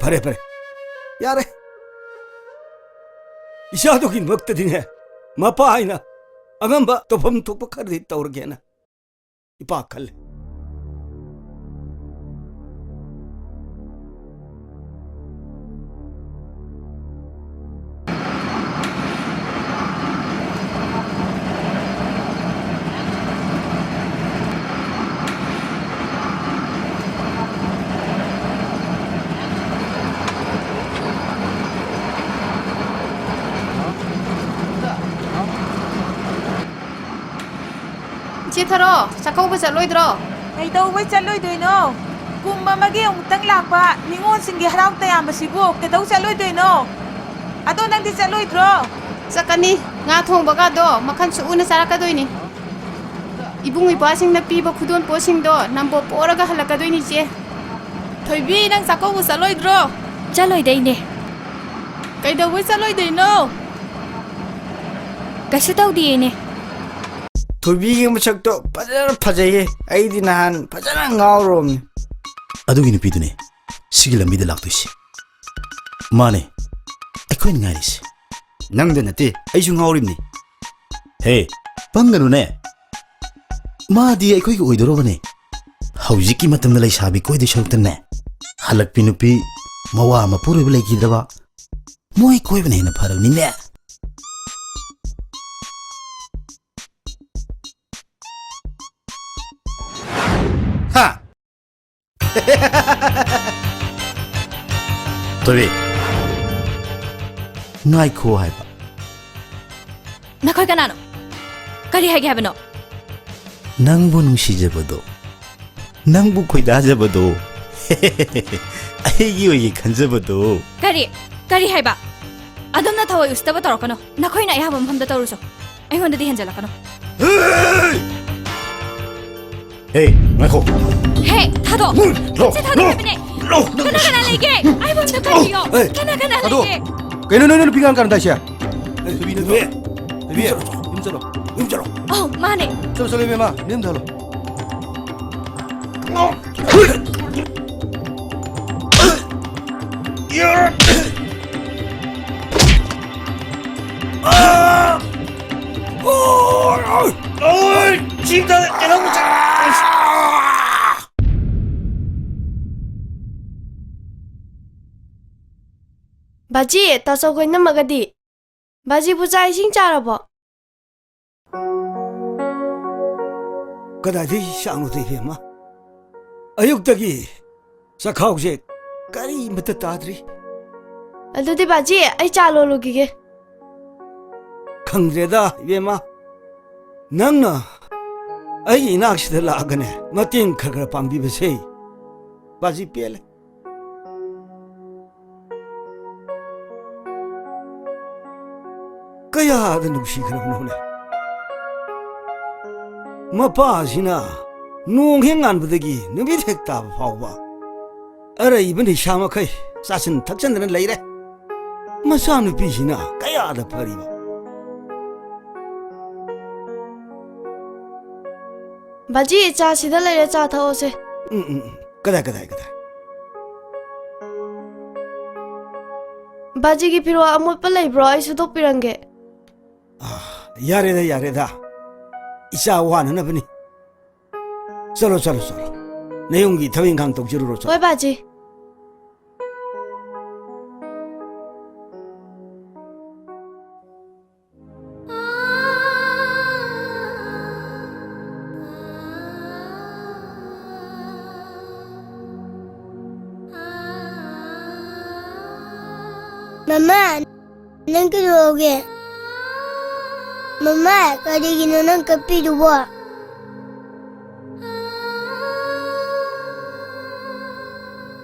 ꯐꯔꯦ, ꯐꯔꯦ, ꯌꯥꯔꯦ꯫ ꯏꯆꯥꯗꯨꯒꯤꯗꯃꯛꯇꯗꯤꯅꯦ, ꯃꯄꯥ ꯍꯥꯏꯅ ꯑꯉꯝꯕ ꯇꯧꯐꯝ ꯊꯣꯛꯄ ꯈꯔꯗꯤ ꯇꯧꯔꯒꯦꯅ ꯏꯄꯥ ꯈꯜꯂꯦ꯫ ꯏꯆꯦ ꯊꯔꯣ, ꯆꯥꯛꯀꯧꯕ ꯆꯠꯂꯣꯏꯗ꯭ꯔꯣ? ꯀꯩꯗꯧꯕꯩ ꯆꯠꯂꯣꯏꯗꯣꯏꯅꯣ? ꯀꯨꯝ ꯑꯃꯒꯤ ꯑꯃꯨꯛꯇꯪ ꯂꯥꯛꯄ ꯅꯤꯉꯣꯜꯁꯤꯡꯒꯤ ꯍꯔꯥꯎ ꯇꯌꯥꯝꯕꯁꯤꯕꯨ ꯀꯩꯗꯧ ꯆꯠꯂꯣꯏꯗꯣꯏꯅꯣ? ꯑꯗꯣ ꯅꯪꯗꯤ ꯆꯠꯂꯣꯏꯗ꯭ꯔꯣ? ꯆꯠꯀꯅꯤ꯫ ꯉꯥ ꯊꯣꯡꯕꯒꯗꯣ ꯃꯈꯜ ꯁꯨꯅ ꯆꯥꯔꯛꯀꯗꯣꯏꯅꯤ꯫ ꯏꯕꯨꯡ ꯏꯄ꯭ꯋꯥꯁꯤꯡꯅ ꯄꯤꯕ ꯈꯨꯗꯣꯜ ꯄꯣꯠꯁꯤꯡꯗꯣ ꯅꯝꯕꯣ ꯄꯣꯔꯒ ꯍꯜꯂꯛꯀꯗꯣꯏꯅꯤ, ꯏꯆꯦ꯫ ꯊꯣꯏꯕꯤ, ꯅꯪ ꯆꯥꯛꯀꯧꯕ ꯆꯠꯂꯣꯏꯗ꯭ꯔꯣ? ꯆꯠꯂꯣꯏꯗ, ꯏꯅꯦ꯫ ꯀꯩꯗꯧꯕꯩ ꯆꯠꯂꯣꯏꯗꯣꯏꯅꯣ? ꯀꯩꯁꯨ ꯇꯧꯗꯤꯌꯦ, ꯏꯅꯦ꯫ ꯊꯣꯏꯕꯤꯒꯤ ꯃꯁꯛꯇꯣ ꯐꯖꯅ ꯐꯖꯩꯌꯦ꯫ ꯑꯩꯗꯤ ꯅꯍꯥꯟ ꯐꯖꯅ ꯉꯥꯎꯔꯨꯔꯕꯅꯤ꯫ ꯑꯗꯨꯒꯤ ꯅꯨꯄꯤꯗꯨꯅꯦ ꯁꯤꯒꯤ ꯂꯝꯕꯤꯗ ꯂꯥꯛꯇꯣꯏꯁꯦ꯫ ꯃꯥꯅꯦ, ꯑꯩꯈꯣꯏꯅ ꯉꯥꯏꯔꯤꯁꯦ꯫ ꯅꯪꯗ ꯅꯠꯇꯦ, ꯑꯩꯁꯨ ꯉꯥꯎꯔꯤꯕꯅꯤ꯫ ꯍꯦ, ꯄꯪꯒꯅꯨꯅꯦ꯫ ꯃꯥꯗꯤ ꯑꯩꯈꯣꯏꯒꯤ ꯑꯣꯏꯗꯧꯔꯕꯅꯦ꯫ ꯍꯧꯖꯤꯛꯀꯤ ꯃꯇꯝꯗ ꯂꯩꯁꯥꯕꯤ ꯀꯣꯏꯗꯣꯏ ꯁꯔꯨꯛꯇꯅꯦ, ꯍꯜꯂꯛꯄꯤ ꯅꯨꯄꯤ ꯃꯋꯥ ꯃꯄꯨꯔꯣꯏꯕ ꯂꯩꯈꯤꯗ꯭ꯔꯕ ꯃꯣꯏ ꯀꯣꯏꯕꯅ ꯍꯦꯟꯅ ꯐꯔꯕꯅꯤꯅꯦ꯫ ꯍꯥ? ꯊꯣꯏꯕꯤ, ꯉꯥꯏꯈꯣ ꯍꯥꯏꯕ꯫ ꯅꯈꯣꯏ ꯀꯅꯥꯅꯣ? ꯀꯔꯤ ꯍꯥꯏꯒꯦ ꯍꯥꯏꯕꯅꯣ? ꯅꯪꯕꯨ ꯅꯨꯡꯁꯤꯖꯕꯗꯣ, ꯅꯪꯕꯨ ꯈꯣꯏꯗꯥꯖꯕꯗꯣ, ꯑꯩꯒꯤ ꯑꯣꯏꯒꯦ ꯈꯟꯖꯕꯗꯣ꯫ ꯀꯔꯤ? ꯀꯔꯤ ꯍꯥꯏꯕ? ꯑꯗꯣꯝꯅ ꯊꯑꯣꯏ ꯎꯁꯤꯠꯇꯕ ꯇꯧꯔꯛꯀꯅꯨ꯫ ꯅꯈꯣꯏꯅ ꯑꯌꯥꯕ ꯃꯐꯝꯗ ꯇꯧꯔꯨꯆꯣ꯫ ꯑꯩꯉꯣꯟꯗꯗꯤ ꯍꯦꯟꯖꯜꯂꯛꯀꯅꯨ꯫ ꯍꯦ! ꯍꯦ, ꯉꯥꯏꯈꯣ꯫ ꯍꯦ, ꯊꯥꯗꯣꯛ꯫ ꯂꯣ, ꯁꯤ ꯊꯥꯗꯣꯛ ꯂꯣ, ꯍꯥꯏꯕꯅꯦ꯫ ꯂꯣ, ꯅꯪ ꯀꯅꯥ ꯀꯅꯥ ꯂꯩꯒꯦ? ꯑꯩꯕꯨ ꯑꯝꯇ ꯀꯜꯂꯤꯌꯣ꯫ ꯑꯦ, ꯀꯅꯥ ꯀꯅꯥ ꯊꯥꯗꯣꯛ꯫ ꯂꯩꯒꯦ? ꯀꯩꯅꯣ ꯅꯣꯏꯅ ꯅꯨꯄꯤ ꯑꯉꯥꯡ ꯀꯥꯟꯗ ꯍꯥꯏꯁꯦ? ꯑꯦ, ꯊꯣꯏꯕꯤ, ꯅꯪ ꯊꯣꯏꯕꯤ꯫ ꯊꯣꯏꯕꯤ, ꯌꯨꯝ ꯆꯠꯂꯣ, ꯌꯨꯝ ꯆꯠꯂꯣ꯫ ꯑꯧ, ꯃꯥꯅꯦ꯫ ꯆꯠꯂꯣ, ꯆꯠꯂꯣ, ꯏꯕꯦꯝꯃ, ꯅꯌꯨꯝꯗ ꯍꯜꯂꯣ꯫ ꯕꯥꯖꯤ, ꯇꯥꯆꯧꯈꯣꯏ ꯅꯝꯃꯒꯗꯤ? ꯕꯥꯖꯤꯕꯨ ꯆꯥꯛ ꯏꯁꯤꯡ ꯆꯥꯔꯕꯣ? ꯀꯗꯥꯏꯗꯒꯤ ꯆꯥꯛꯅꯣꯗ, ꯏꯕꯦꯝꯃ? ꯑꯌꯨꯛꯇꯒꯤ ꯆꯥꯛꯈꯥꯎꯁꯦ ꯀꯔꯤꯃꯠꯇ ꯇꯥꯗ꯭ꯔꯤ꯫ ꯑꯗꯨꯗꯤ ꯕꯥꯖꯤ, ꯑꯩ ꯆꯥ ꯂꯣꯜꯂꯨꯈꯤꯒꯦ꯫ ꯈꯪꯗ꯭ꯔꯦꯗ, ꯏꯕꯦꯝꯃ꯫ ꯅꯪꯅ ꯑꯩꯒꯤ ꯏꯅꯥꯛꯁꯤꯗ ꯂꯥꯛꯑꯒꯅꯦ, ꯃꯇꯦꯡ ꯈꯔ ꯈꯔ ꯄꯥꯡꯕꯤꯕꯁꯦ, ꯕꯥꯖꯤ ꯄꯦꯜꯂꯦ꯫ ꯀꯌꯥꯗ ꯅꯨꯡꯁꯤꯈ꯭ꯔꯕꯅꯣꯅꯦ? ꯃꯄꯥꯁꯤꯅ ꯅꯣꯡ ꯍꯦꯛ ꯉꯥꯟꯕꯗꯒꯤ ꯅꯨꯃꯤꯠ ꯍꯦꯛ ꯇꯥꯕ ꯐꯥꯎꯕ ꯑꯔꯩꯕ ꯅꯤꯁꯥ ꯃꯈꯩ ꯆꯥꯁꯤꯟ ꯊꯛꯆꯟꯗꯅ ꯂꯩꯔꯦ꯫ ꯃꯆꯥꯅꯨꯄꯤꯁꯤꯅ ꯀꯌꯥꯗ ꯐꯔꯤꯕ? ꯕꯥꯖꯤ, ꯆꯥ ꯁꯤꯗ ꯂꯩꯔꯦ, ꯆꯥ ꯊꯛꯑꯣꯁꯦ꯫ ꯎꯝ, ꯎꯝ, ꯎꯝ꯫ ꯀꯗꯥꯏ, ꯀꯗꯥꯏ, ꯀꯗꯥꯏ? ꯕꯥꯖꯤꯒꯤ ꯐꯤꯔꯣꯜ ꯑꯃꯣꯠꯄ ꯂꯩꯕ꯭ꯔꯣ? ꯑꯩ ꯁꯨꯗꯣꯛꯄꯤꯔꯝꯒꯦ꯫ ꯑꯥ, ꯌꯥꯔꯦꯗ, ꯌꯥꯔꯦꯗ꯫ ꯏꯆꯥ ꯋꯥꯅꯅꯕꯅꯤ꯫ ꯆꯠꯂꯣ, ꯆꯠꯂꯣ, ꯆꯠꯂꯣ꯫ ꯅꯌꯨꯝꯒꯤ ꯊꯕꯛ ꯏꯪꯈꯥꯡ ꯇꯧꯖꯔꯨꯔꯣ, ꯆꯠꯂꯣ꯫ ꯍꯣꯏ, ꯕꯥꯖꯤ꯫ ꯃꯃꯥ, ꯅꯪ ꯀꯩꯗꯧꯔꯒꯦ? ꯃꯃꯥ, ꯀꯔꯤꯒꯤꯅꯣ ꯅꯪ ꯀꯞꯄꯤꯗꯨꯕꯣ?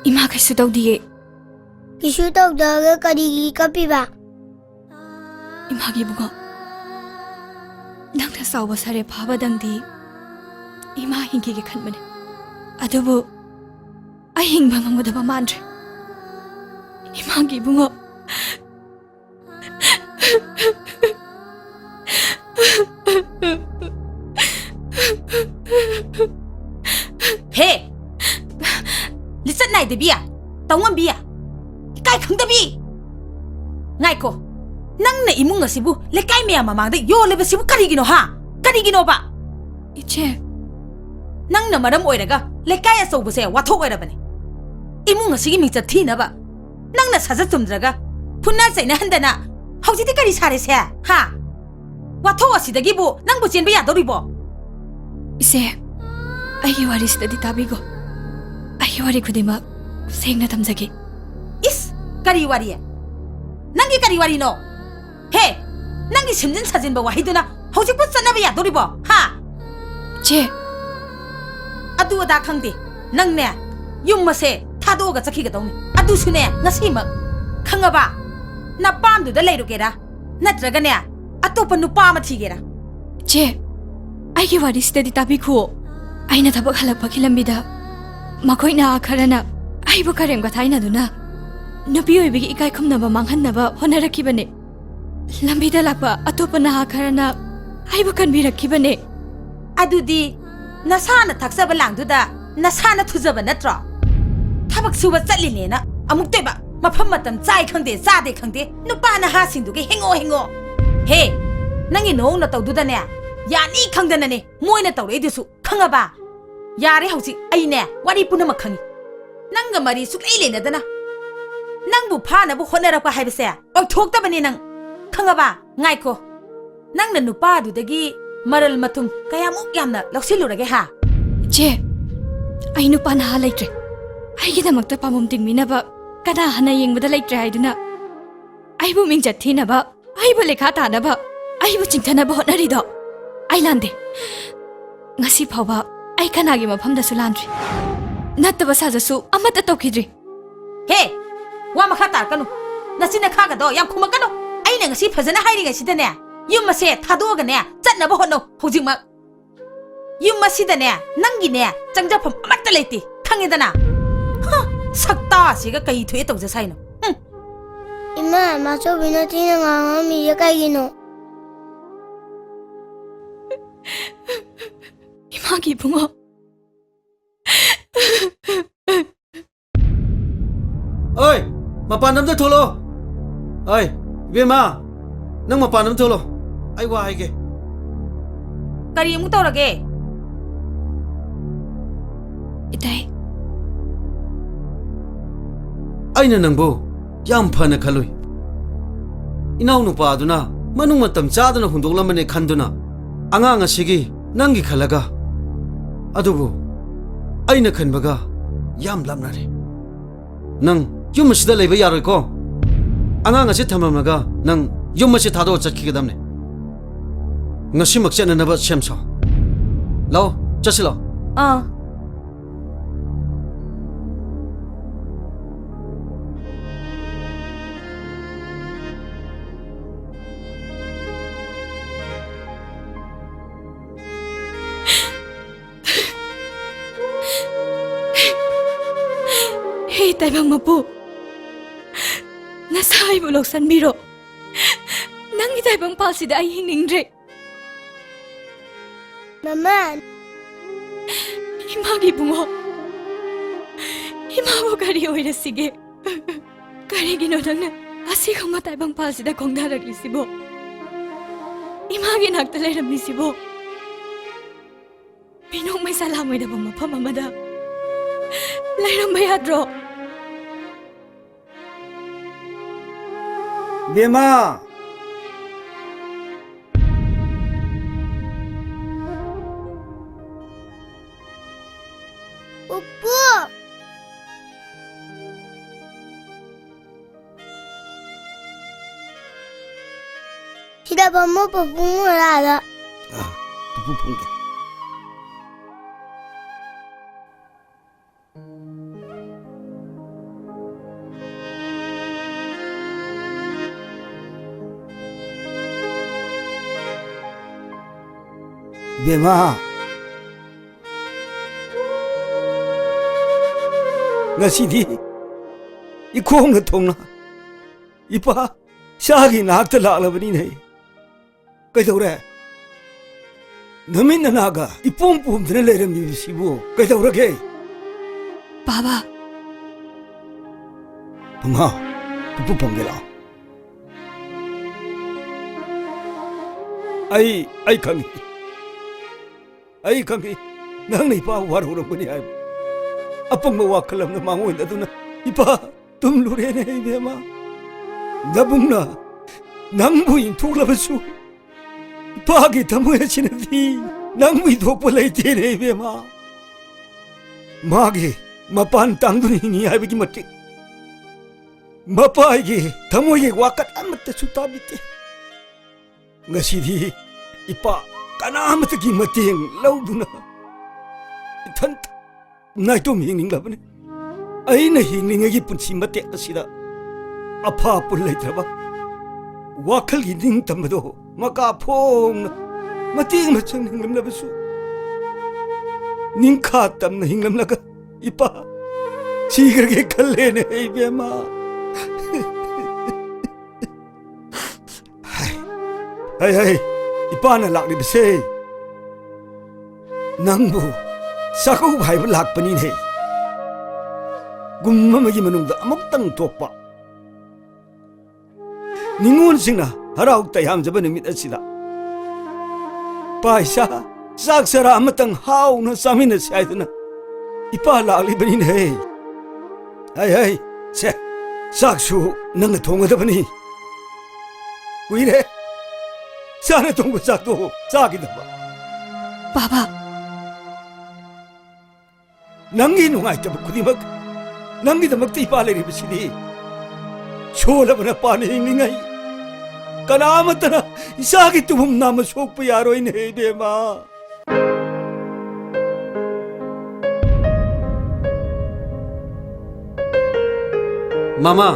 ꯏꯃꯥ, ꯀꯩꯁꯨ ꯇꯧꯗꯤꯌꯦ꯫ ꯀꯩꯁꯨ ꯇꯧꯗ꯭ꯔꯒ ꯀꯔꯤꯒꯤ ꯀꯞꯄꯤꯕ? ꯏꯃꯥꯒꯤ ꯏꯕꯨꯡꯉꯣ, ꯅꯪꯅ ꯆꯥꯎꯕ ꯁꯥꯔꯦ ꯐꯥꯕꯗꯪꯗꯤ ꯏꯃꯥ ꯍꯤꯡꯈꯤꯒꯦ ꯈꯟꯕꯅꯦ꯫ ꯑꯗꯨꯕꯨ ꯑꯩ ꯍꯤꯡꯕ ꯉꯝꯒꯗꯕ ꯃꯥꯟꯗ꯭ꯔꯦ꯫ ꯏꯃꯥꯒꯤ ꯏꯕꯨꯡꯉꯣ꯫ ꯍꯦ! ꯂꯤꯆꯠ ꯅꯥꯏꯗꯕꯤ! ꯇꯧꯉꯝꯕꯤ! ꯏꯀꯥꯏ ꯈꯪꯗꯕꯤ! ꯉꯥꯏꯈꯣ, ꯅꯪꯅ ꯏꯃꯨꯡ ꯑꯁꯤꯕꯨ ꯂꯩꯀꯥꯏ ꯃꯌꯥꯝ ꯃꯃꯥꯡꯗ ꯌꯣꯜꯂꯤꯕꯁꯤꯕꯨ ꯀꯔꯤꯒꯤꯅꯣ, ꯍꯥ? ꯀꯔꯤꯒꯤꯅꯣꯕ? ꯏꯆꯦ꯫ ꯅꯪꯅ ꯃꯔꯝ ꯑꯣꯏꯔꯒ ꯂꯩꯀꯥꯏ ꯑꯆꯧꯕꯁꯦ ꯋꯥꯊꯣꯛ ꯑꯣꯏꯔꯕꯅꯤ꯫ ꯏꯃꯨꯡ ꯑꯁꯤꯒꯤ ꯃꯤꯡꯆꯠ ꯊꯤꯅꯕ ꯅꯪꯅ ꯁꯥꯖꯠ ꯆꯨꯝꯗ꯭ꯔꯒ ꯐꯨꯅ ꯆꯩꯅꯍꯟꯗꯅ ꯍꯧꯖꯤꯛꯇꯤ ꯀꯔꯤ ꯁꯥꯔꯦꯁꯦ, ꯍꯥ? ꯋꯥꯊꯣꯛ ꯑꯁꯤꯗꯒꯤꯕꯨ ꯅꯪꯕꯨ ꯆꯦꯟꯕ ꯌꯥꯗꯧꯔꯤꯕꯣ? ꯏꯆꯦ, ꯑꯩꯒꯤ ꯋꯥꯔꯤꯁꯤꯗꯗꯤ ꯇꯥꯕꯤꯒꯣ꯫ ꯑꯩꯒꯤ ꯋꯥꯔꯤ ꯈꯨꯗꯤꯡꯃꯛ ꯁꯦꯡꯅ ꯊꯝꯖꯒꯦ꯫ ꯏꯁ, ꯀꯔꯤ ꯋꯥꯔꯤ? ꯅꯪꯒꯤ ꯀꯔꯤ ꯋꯥꯔꯤꯅꯣ? ꯍꯦ, ꯅꯪꯒꯤ ꯁꯦꯝꯖꯤꯟ ꯁꯥꯖꯤꯟꯕ ꯋꯥꯍꯩꯗꯨꯅ ꯍꯧꯖꯤꯛꯄꯨ ꯆꯠꯅꯕ ꯌꯥꯗꯧꯔꯤꯕꯣ, ꯍꯥ? ꯆꯦ꯫ ꯑꯗꯨ ꯑꯗꯥ ꯈꯪꯗꯦ꯫ ꯅꯪꯅꯦ, ꯌꯨꯝ ꯑꯁꯦ ꯊꯥꯗꯣꯛꯑꯒ ꯆꯠꯈꯤꯒꯗꯧꯅꯤ꯫ ꯑꯗꯨꯁꯨꯅꯦ, ꯉꯁꯤꯃꯛ꯫ ꯈꯪꯉꯕ? ꯅꯄꯥꯝꯗꯨꯗ ꯂꯩꯔꯨꯒꯦꯔꯥ? ꯅꯠꯇ꯭ꯔꯒꯅꯦ, ꯑꯇꯣꯞꯄ ꯅꯨꯄꯥ ꯑꯃ ꯊꯤꯒꯦꯔꯥ? ꯆꯦ, ꯑꯩꯒꯤ ꯋꯥꯔꯤꯁꯤꯗꯗꯤ ꯇꯥꯕꯤꯈꯨꯑꯣ꯫ ꯑꯩꯅ ꯊꯕꯛ ꯍꯜꯂꯛꯄꯒꯤ ꯂꯝꯕꯤꯗ ꯃꯈꯣꯏ ꯅꯍꯥ ꯈꯔꯅ ꯑꯩꯕꯨ ꯀꯔꯦꯝ ꯀꯊꯥꯏꯅꯗꯨꯅ ꯅꯨꯄꯤ ꯑꯣꯏꯕꯒꯤ ꯏꯀꯥꯏ ꯈꯨꯝꯅꯕ ꯃꯥꯡꯍꯟꯅꯕ ꯍꯣꯠꯅꯔꯛꯈꯤꯕꯅꯦ꯫ ꯂꯝꯕꯤꯗ ꯂꯥꯛꯄ ꯑꯇꯣꯞꯄ ꯅꯍꯥ ꯈꯔꯅ ꯑꯩꯕꯨ ꯀꯟꯕꯤꯔꯛꯈꯤꯕꯅꯦ꯫ ꯑꯗꯨꯗꯤ ꯅꯁꯥꯅ ꯊꯛꯆꯕ ꯂꯥꯡꯗꯨꯗ ꯅꯁꯥꯅ ꯊꯨꯖꯕ ꯅꯠꯇ꯭ꯔꯣ? ꯊꯕꯛ ꯁꯨꯕ ꯆꯠꯂꯤꯅꯦꯅ ꯑꯃꯨꯛꯇꯣꯏꯕ ꯃꯐꯝ ꯃꯇꯝ ꯆꯥꯏ ꯈꯪꯗꯦ, ꯆꯥꯗꯦ ꯈꯪꯗꯦ, ꯅꯨꯄꯥ ꯅꯍꯥꯁꯤꯡꯗꯨꯒꯤ ꯍꯦꯡꯉꯣ ꯍꯦꯡꯉꯣ꯫ ꯍꯦ, ꯅꯪꯒꯤ ꯅꯑꯣꯡ ꯅꯇꯧꯗꯨꯗꯅꯦ, ꯌꯥꯅꯤ ꯈꯪꯗꯅꯅꯦ ꯃꯣꯏꯅ ꯇꯧꯔꯛꯏꯗꯨꯁꯨ, ꯈꯪꯉꯕ? ꯌꯥꯔꯦ, ꯍꯧꯖꯤꯛ ꯑꯩꯅꯦ ꯋꯥꯔꯤ ꯄꯨꯝꯅꯃꯛ ꯈꯪꯉꯤ꯫ ꯅꯪꯒ ꯃꯔꯤ ꯁꯨꯛꯂꯩ ꯂꯩꯅꯗꯅ ꯅꯪꯕꯨ ꯐꯥꯅꯕ ꯍꯣꯠꯅꯔꯛꯄ ꯍꯥꯏꯕꯁꯦ ꯑꯣꯏꯊꯣꯛꯇꯕꯅꯤ ꯅꯪ, ꯈꯪꯉꯕ? ꯉꯥꯏꯈꯣ, ꯅꯪꯅ ꯅꯨꯄꯥꯗꯨꯗꯒꯤ ꯃꯔꯜ ꯃꯊꯨꯝ ꯀꯌꯥꯃꯨꯛ ꯌꯥꯝꯅ ꯂꯧꯁꯤꯜꯂꯨꯔꯒꯦ, ꯍꯥ? ꯏꯆꯦ, ꯑꯩ ꯅꯨꯄꯥ ꯅꯍꯥ ꯂꯩꯇ꯭ꯔꯦ꯫ ꯑꯩꯒꯤꯗꯃꯛꯇ ꯄꯥꯝꯕꯣꯝ ꯇꯤꯡꯕꯤꯅꯕ ꯀꯅꯥ ꯍꯟꯅ ꯌꯦꯡꯕꯗ ꯂꯩꯇ꯭ꯔꯦ ꯍꯥꯏꯗꯨꯅ ꯑꯩꯕꯨ ꯃꯤꯡꯆꯠ ꯊꯤꯅꯕ, ꯑꯩꯕꯨ ꯂꯩꯈꯥ ꯇꯥꯅꯕ, ꯑꯩꯕꯨ ꯆꯤꯡꯊꯅꯕ ꯍꯣꯠꯅꯔꯤꯗꯣ ꯑꯩ ꯂꯥꯟꯗꯦ꯫ ꯉꯁꯤ ꯐꯥꯎꯕ ꯑꯩ ꯀꯅꯥꯒꯤ ꯃꯐꯝꯗꯁꯨ ꯂꯥꯟꯗ꯭ꯔꯤ꯫ ꯅꯠꯇꯕ ꯁꯥꯖꯠꯁꯨ ꯑꯃꯠꯇ ꯇꯧꯈꯤꯗ꯭ꯔꯤ꯫ ꯍꯦ! ꯋꯥ ꯃꯈꯥ ꯇꯥꯔꯛꯀꯅꯨ꯫ ꯅꯆꯤꯟ ꯅꯈꯥꯒꯗꯣ ꯌꯥꯝ ꯈꯨꯝꯃꯛꯀꯅꯨ꯫ ꯑꯩꯅ ꯉꯁꯤ ꯐꯖꯅ ꯍꯥꯏꯔꯤꯉꯩꯁꯤꯗꯅꯦ, ꯌꯨꯝ ꯑꯁꯦ ꯊꯥꯗꯣꯛꯑꯒꯅꯦ, ꯆꯠꯅꯕ ꯍꯣꯠꯅꯧ ꯍꯧꯖꯤꯛꯃꯛ꯫ ꯌꯨꯝ ꯑꯁꯤꯗꯅꯦ, ꯅꯪꯒꯤꯅꯦ, ꯆꯪꯖꯐꯝ ꯑꯃꯠꯇ ꯂꯩꯇꯦ, ꯈꯪꯉꯦꯗꯅ? ꯍ, ꯁꯛꯇꯥꯁꯤꯒ ꯀꯩ ꯊꯣꯛꯑꯦ ꯇꯧꯖ ꯁꯥꯏꯅꯣ? ꯍꯨꯝ꯫ ꯏꯃꯥ, ꯃꯥꯆꯧꯕꯤꯅ ꯊꯤꯅ ꯉꯥꯡꯉꯝꯃꯤꯁꯦ ꯀꯩꯒꯤꯅꯣ? ꯏꯃꯥꯒꯤ ꯏꯕꯨꯡꯉꯣ꯫ ꯑꯣꯏ, ꯃꯄꯥꯟ ꯑꯝꯇ ꯊꯣꯛꯂꯛꯑꯣ꯫ ꯑꯣꯏ, ꯏꯕꯦꯝꯃ, ꯅꯪ ꯃꯄꯥꯟ ꯑꯝꯇ ꯊꯣꯛꯂꯛꯑꯣ꯫ ꯑꯩ ꯋꯥ ꯍꯥꯏꯒꯦ꯫ ꯀꯔꯤ ꯑꯃꯨꯛ ꯇꯧꯔꯒꯦ? ꯏꯇꯩ꯫ ꯑꯩꯅ ꯅꯪꯕꯨ ꯌꯥꯝ ꯐꯅ ꯈꯜꯂꯨꯏ꯫ ꯏꯅꯥꯎꯅꯨꯄꯥꯗꯨꯅ ꯃꯅꯨꯡ ꯃꯇꯝ ꯆꯥꯗꯅ ꯍꯨꯟꯗꯣꯛꯂꯝꯕꯅꯦ ꯈꯟꯗꯨꯅ ꯑꯉꯥꯡ ꯑꯁꯤꯒꯤ ꯅꯪꯒꯤ ꯈꯜꯂꯒ, ꯑꯗꯨꯕꯨ ꯑꯩꯅ ꯈꯟꯕꯒ ꯌꯥꯝ ꯂꯥꯞꯅꯔꯦ꯫ ꯅꯪ ꯌꯨꯝ ꯑꯁꯤꯗ ꯂꯩꯕ ꯌꯥꯔꯣꯏꯀꯣ꯫ ꯑꯉꯥꯡ ꯑꯁꯤ ꯊꯝꯂꯝꯂꯒ ꯅꯪ ꯌꯨꯝ ꯑꯁꯤ ꯊꯥꯗꯣꯛꯑ ꯆꯠꯈꯤꯒꯗꯕꯅꯦ꯫ ꯉꯁꯤꯃꯛ ꯆꯠꯅꯅꯕ ꯁꯦꯝ ꯁꯥꯎ꯫ ꯂꯥꯛꯑꯣ, ꯆꯠꯁꯤ ꯂꯥꯛꯑꯣ꯫ ꯑꯥ꯫ ꯍꯦ ꯇꯥꯏꯕꯪ ꯃꯄꯨ, ꯅꯁꯥ ꯑꯩꯕꯨ ꯂꯧꯁꯟꯕꯤꯔꯣ꯫ ꯅꯪꯒꯤ ꯇꯥꯏꯕꯪ ꯄꯥꯜꯁꯤꯗ ꯑꯩ ꯍꯤꯡꯅꯤꯡꯗ꯭ꯔꯦ꯫ ꯃꯃꯥ! ꯏꯃꯥꯒꯤ ꯏꯕꯨꯡꯉꯣ, ꯏꯃꯥꯕꯨ ꯀꯔꯤ ꯑꯣꯏꯔꯁꯤꯒꯦ? ꯀꯔꯤꯒꯤꯅꯣ ꯅꯪꯅ ꯑꯁꯤꯒꯨꯝꯕ ꯇꯥꯏꯕꯪ ꯄꯥꯜꯁꯤꯗ ꯈꯣꯡꯗꯥꯔꯛꯂꯤꯁꯤꯕꯣ? ꯏꯃꯥꯒꯤ ꯅꯥꯛꯇ ꯂꯩꯔꯝꯃꯤꯁꯤꯕꯨ ꯃꯤꯅꯣꯛ ꯃꯩꯁꯥ ꯂꯥꯡꯉꯣꯏꯗꯕ ꯃꯐꯝ ꯑꯃꯗ ꯂꯩꯔꯝꯕ ꯌꯥꯗ꯭ꯔꯣ? ꯕꯦꯝꯃ! ꯄꯨꯄꯨ! ꯁꯤꯗ ꯐꯝꯃꯣ, ꯄꯨꯄꯨ ꯃꯣꯔꯥꯗ꯫ ꯑ, ꯄꯨꯄꯨ ꯐꯝꯒꯦ꯫ ꯏꯕꯦꯝꯃ, ꯉꯁꯤꯗꯤ ꯏꯈꯣꯡꯅ ꯊꯣꯡꯅ ꯏꯄꯥ ꯏꯆꯥꯒꯤ ꯅꯥꯛꯇ ꯂꯥꯛꯂꯕꯅꯤꯅꯦ꯫ ꯀꯩꯗꯧꯔꯦ? ꯅꯃꯤꯠ ꯅꯅꯥꯒ ꯏꯄꯣꯝ ꯄꯣꯝꯗꯅ ꯂꯩꯔꯝꯃꯤꯕꯁꯤꯕꯨ ꯀꯩꯗꯧꯔꯒꯦ? ꯕꯥꯕꯥ꯫ ꯊꯣꯡꯅꯥꯎ, ꯄꯨꯄꯨ ꯐꯝꯒꯦ ꯂꯥꯛꯑꯣ꯫ ꯑꯩ, ꯑꯩ ꯈꯪꯏ꯫ ꯑꯩ ꯈꯪꯏ, ꯅꯪꯅ ꯏꯄꯥꯕꯨ ꯋꯥꯔꯧꯔꯝꯒꯅꯤ ꯍꯥꯏꯕ꯫ ꯑꯄꯪꯕ ꯋꯥꯈꯜ ꯑꯃꯅ ꯃꯥꯡꯑꯣꯏꯅꯗꯨꯅ ꯏꯄꯥ ꯇꯨꯝꯂꯨꯔꯦꯅꯦ ꯏꯕꯦꯝꯃ꯫ ꯅꯕꯨꯡꯅ ꯅꯪꯕꯨ ꯏꯟꯊꯣꯛꯂꯕꯁꯨ ꯏꯄꯥꯒꯤ ꯊꯃꯣꯏ ꯑꯁꯤꯅꯗꯤ ꯅꯪꯕꯨ ꯏꯟꯊꯣꯛꯄ ꯂꯩꯇꯦꯅꯦ ꯏꯕꯦꯝꯃ꯫ ꯃꯥꯒꯤ ꯃꯄꯥꯟ ꯇꯥꯡꯗꯨꯅ ꯍꯤꯡꯏ ꯍꯥꯏꯕꯒꯤ ꯃꯇꯤꯛ ꯃꯄꯥꯒꯤ ꯊꯃꯣꯏꯒꯤ ꯋꯥꯀꯠ ꯑꯃꯠꯇꯁꯨ ꯇꯥꯕꯤꯗꯦ꯫ ꯉꯁꯤꯗꯤ ꯏꯄꯥ ꯀꯅꯥꯃꯠꯇꯒꯤ ꯃꯇꯦꯡ ꯂꯧꯗꯨꯅ ꯏꯊꯟꯇ ꯅꯥꯏꯇꯣꯝ ꯍꯤꯡꯅꯤꯡꯂꯕꯅꯤ꯫ ꯑꯩꯅ ꯍꯤꯡꯂꯤꯉꯩꯒꯤ ꯄꯨꯟꯁꯤ ꯃꯇꯦꯛ ꯑꯁꯤꯗ ꯑꯐ ꯑꯄꯨꯟ ꯂꯩꯇ꯭ꯔꯕ ꯋꯥꯈꯜꯒꯤ ꯅꯤꯡꯇꯝꯕꯗꯣ ꯃꯀꯥ ꯐꯣꯡꯅ ꯃꯇꯦꯡ ꯑꯃ ꯆꯪꯅ ꯍꯤꯡꯂꯝꯂꯕꯁꯨ ꯅꯤꯡꯈꯥ ꯇꯝꯅ ꯍꯤꯡꯂꯝꯂꯒ ꯏꯄꯥ ꯁꯤꯈ꯭ꯔꯒꯦ ꯈꯜꯂꯦꯅꯦ ꯏꯕꯦꯝꯃ꯫ ꯍꯩ, ꯍꯩ, ꯍꯩ, ꯏꯄꯥꯅ ꯂꯥꯛꯂꯤꯕꯁꯦ ꯅꯪꯕꯨ ꯆꯥꯛꯀꯧꯕ ꯍꯥꯏꯕ ꯂꯥꯛꯄꯅꯤꯅꯦ꯫ ꯀꯨꯝ ꯑꯃꯒꯤ ꯃꯅꯨꯡꯗ ꯑꯃꯨꯛꯇꯪ ꯊꯣꯛꯄ ꯅꯤꯉꯣꯜꯁꯤꯡꯅ ꯍꯔꯥꯎ ꯇꯌꯥꯝꯖꯕ ꯅꯨꯃꯤꯠ ꯑꯁꯤꯗ ꯏꯄꯥ ꯏꯆꯥ ꯆꯥꯛ ꯆꯔꯥ ꯑꯃꯇꯪ ꯍꯥꯎꯅ ꯆꯥꯃꯤꯟꯅꯁꯤ ꯍꯥꯏꯗꯅ ꯏꯄꯥ ꯂꯥꯛꯂꯤꯕꯅꯤꯅꯦꯍꯦ꯫ ꯍꯩ, ꯍꯩ, ꯁꯦ, ꯆꯥꯛꯁꯨ ꯅꯪꯅ ꯊꯣꯡꯒꯗꯕꯅꯤ꯫ ꯀꯨꯏꯔꯦ ꯏꯆꯥꯅ ꯊꯣꯡꯕ ꯆꯥꯛꯇꯣ ꯆꯥꯈꯤꯗꯕ꯫ ꯕꯥꯕꯥ꯫ ꯅꯪꯒꯤ ꯅꯨꯡꯉꯥꯏꯇꯕ ꯈꯨꯗꯤꯡꯃꯛ ꯅꯪꯒꯤꯗꯃꯛꯇ ꯏꯄꯥ ꯂꯩꯔꯤꯕꯁꯤꯗꯤ꯫ ꯁꯣꯜꯂꯕ ꯅꯄꯥꯅ ꯍꯤꯡꯂꯤꯉꯩ ꯀꯅꯥ ꯑꯃꯠꯇꯅ ꯏꯆꯥꯒꯤ ꯇꯨꯝꯐꯝ ꯅꯥꯝꯃ ꯁꯣꯛꯄ ꯌꯥꯔꯣꯏꯅꯦ, ꯏꯕꯦꯝꯃ꯫ ꯃꯃꯥ,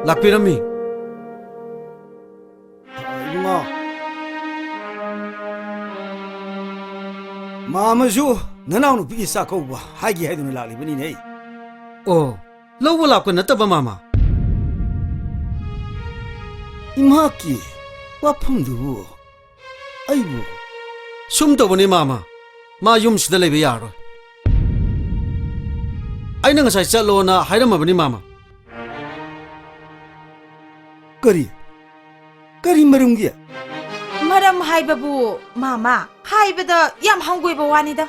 ꯂꯥꯛꯄꯤꯔꯝꯃꯤ꯫ ꯏꯕꯨꯡꯉꯣ, ꯃꯥꯃꯁꯨ ꯅꯅꯥꯎꯅꯨꯄꯤꯒꯤ ꯆꯥꯛꯀꯧꯕ ꯍꯥꯏꯒꯦ ꯍꯥꯏꯗꯨꯅ ꯂꯥꯛꯂꯤꯕꯅꯤꯅꯦ꯫ ꯑꯣ, ꯂꯧꯕ ꯂꯥꯛꯄ ꯅꯠꯇꯕ, ꯃꯥꯃ꯫ ꯏꯃꯥꯀꯤ ꯋꯥꯐꯝꯗꯨꯕꯨ ꯑꯩꯕꯨ꯫ ꯁꯨꯝ ꯇꯧꯕꯅꯤ, ꯃꯥꯃ꯫ ꯃꯥ ꯌꯨꯝꯁꯤꯗ ꯂꯩꯕ ꯌꯥꯔꯔꯣꯏ꯫ ꯑꯩꯅ ꯉꯁꯥꯏ ꯆꯠꯂꯣꯅ ꯍꯥꯏꯔꯝꯃꯕꯅꯤ, ꯃꯥꯃ꯫ ꯀꯔꯤ? ꯀꯔꯤ ꯃꯔꯝꯒꯤ? ꯃꯔꯝ ꯍꯥꯏꯕꯕꯨ, ꯃꯥꯃ, ꯍꯥꯏꯕꯗ ꯌꯥꯝ ꯍꯪꯒꯣꯏꯕ ꯋꯥꯅꯤꯗ꯫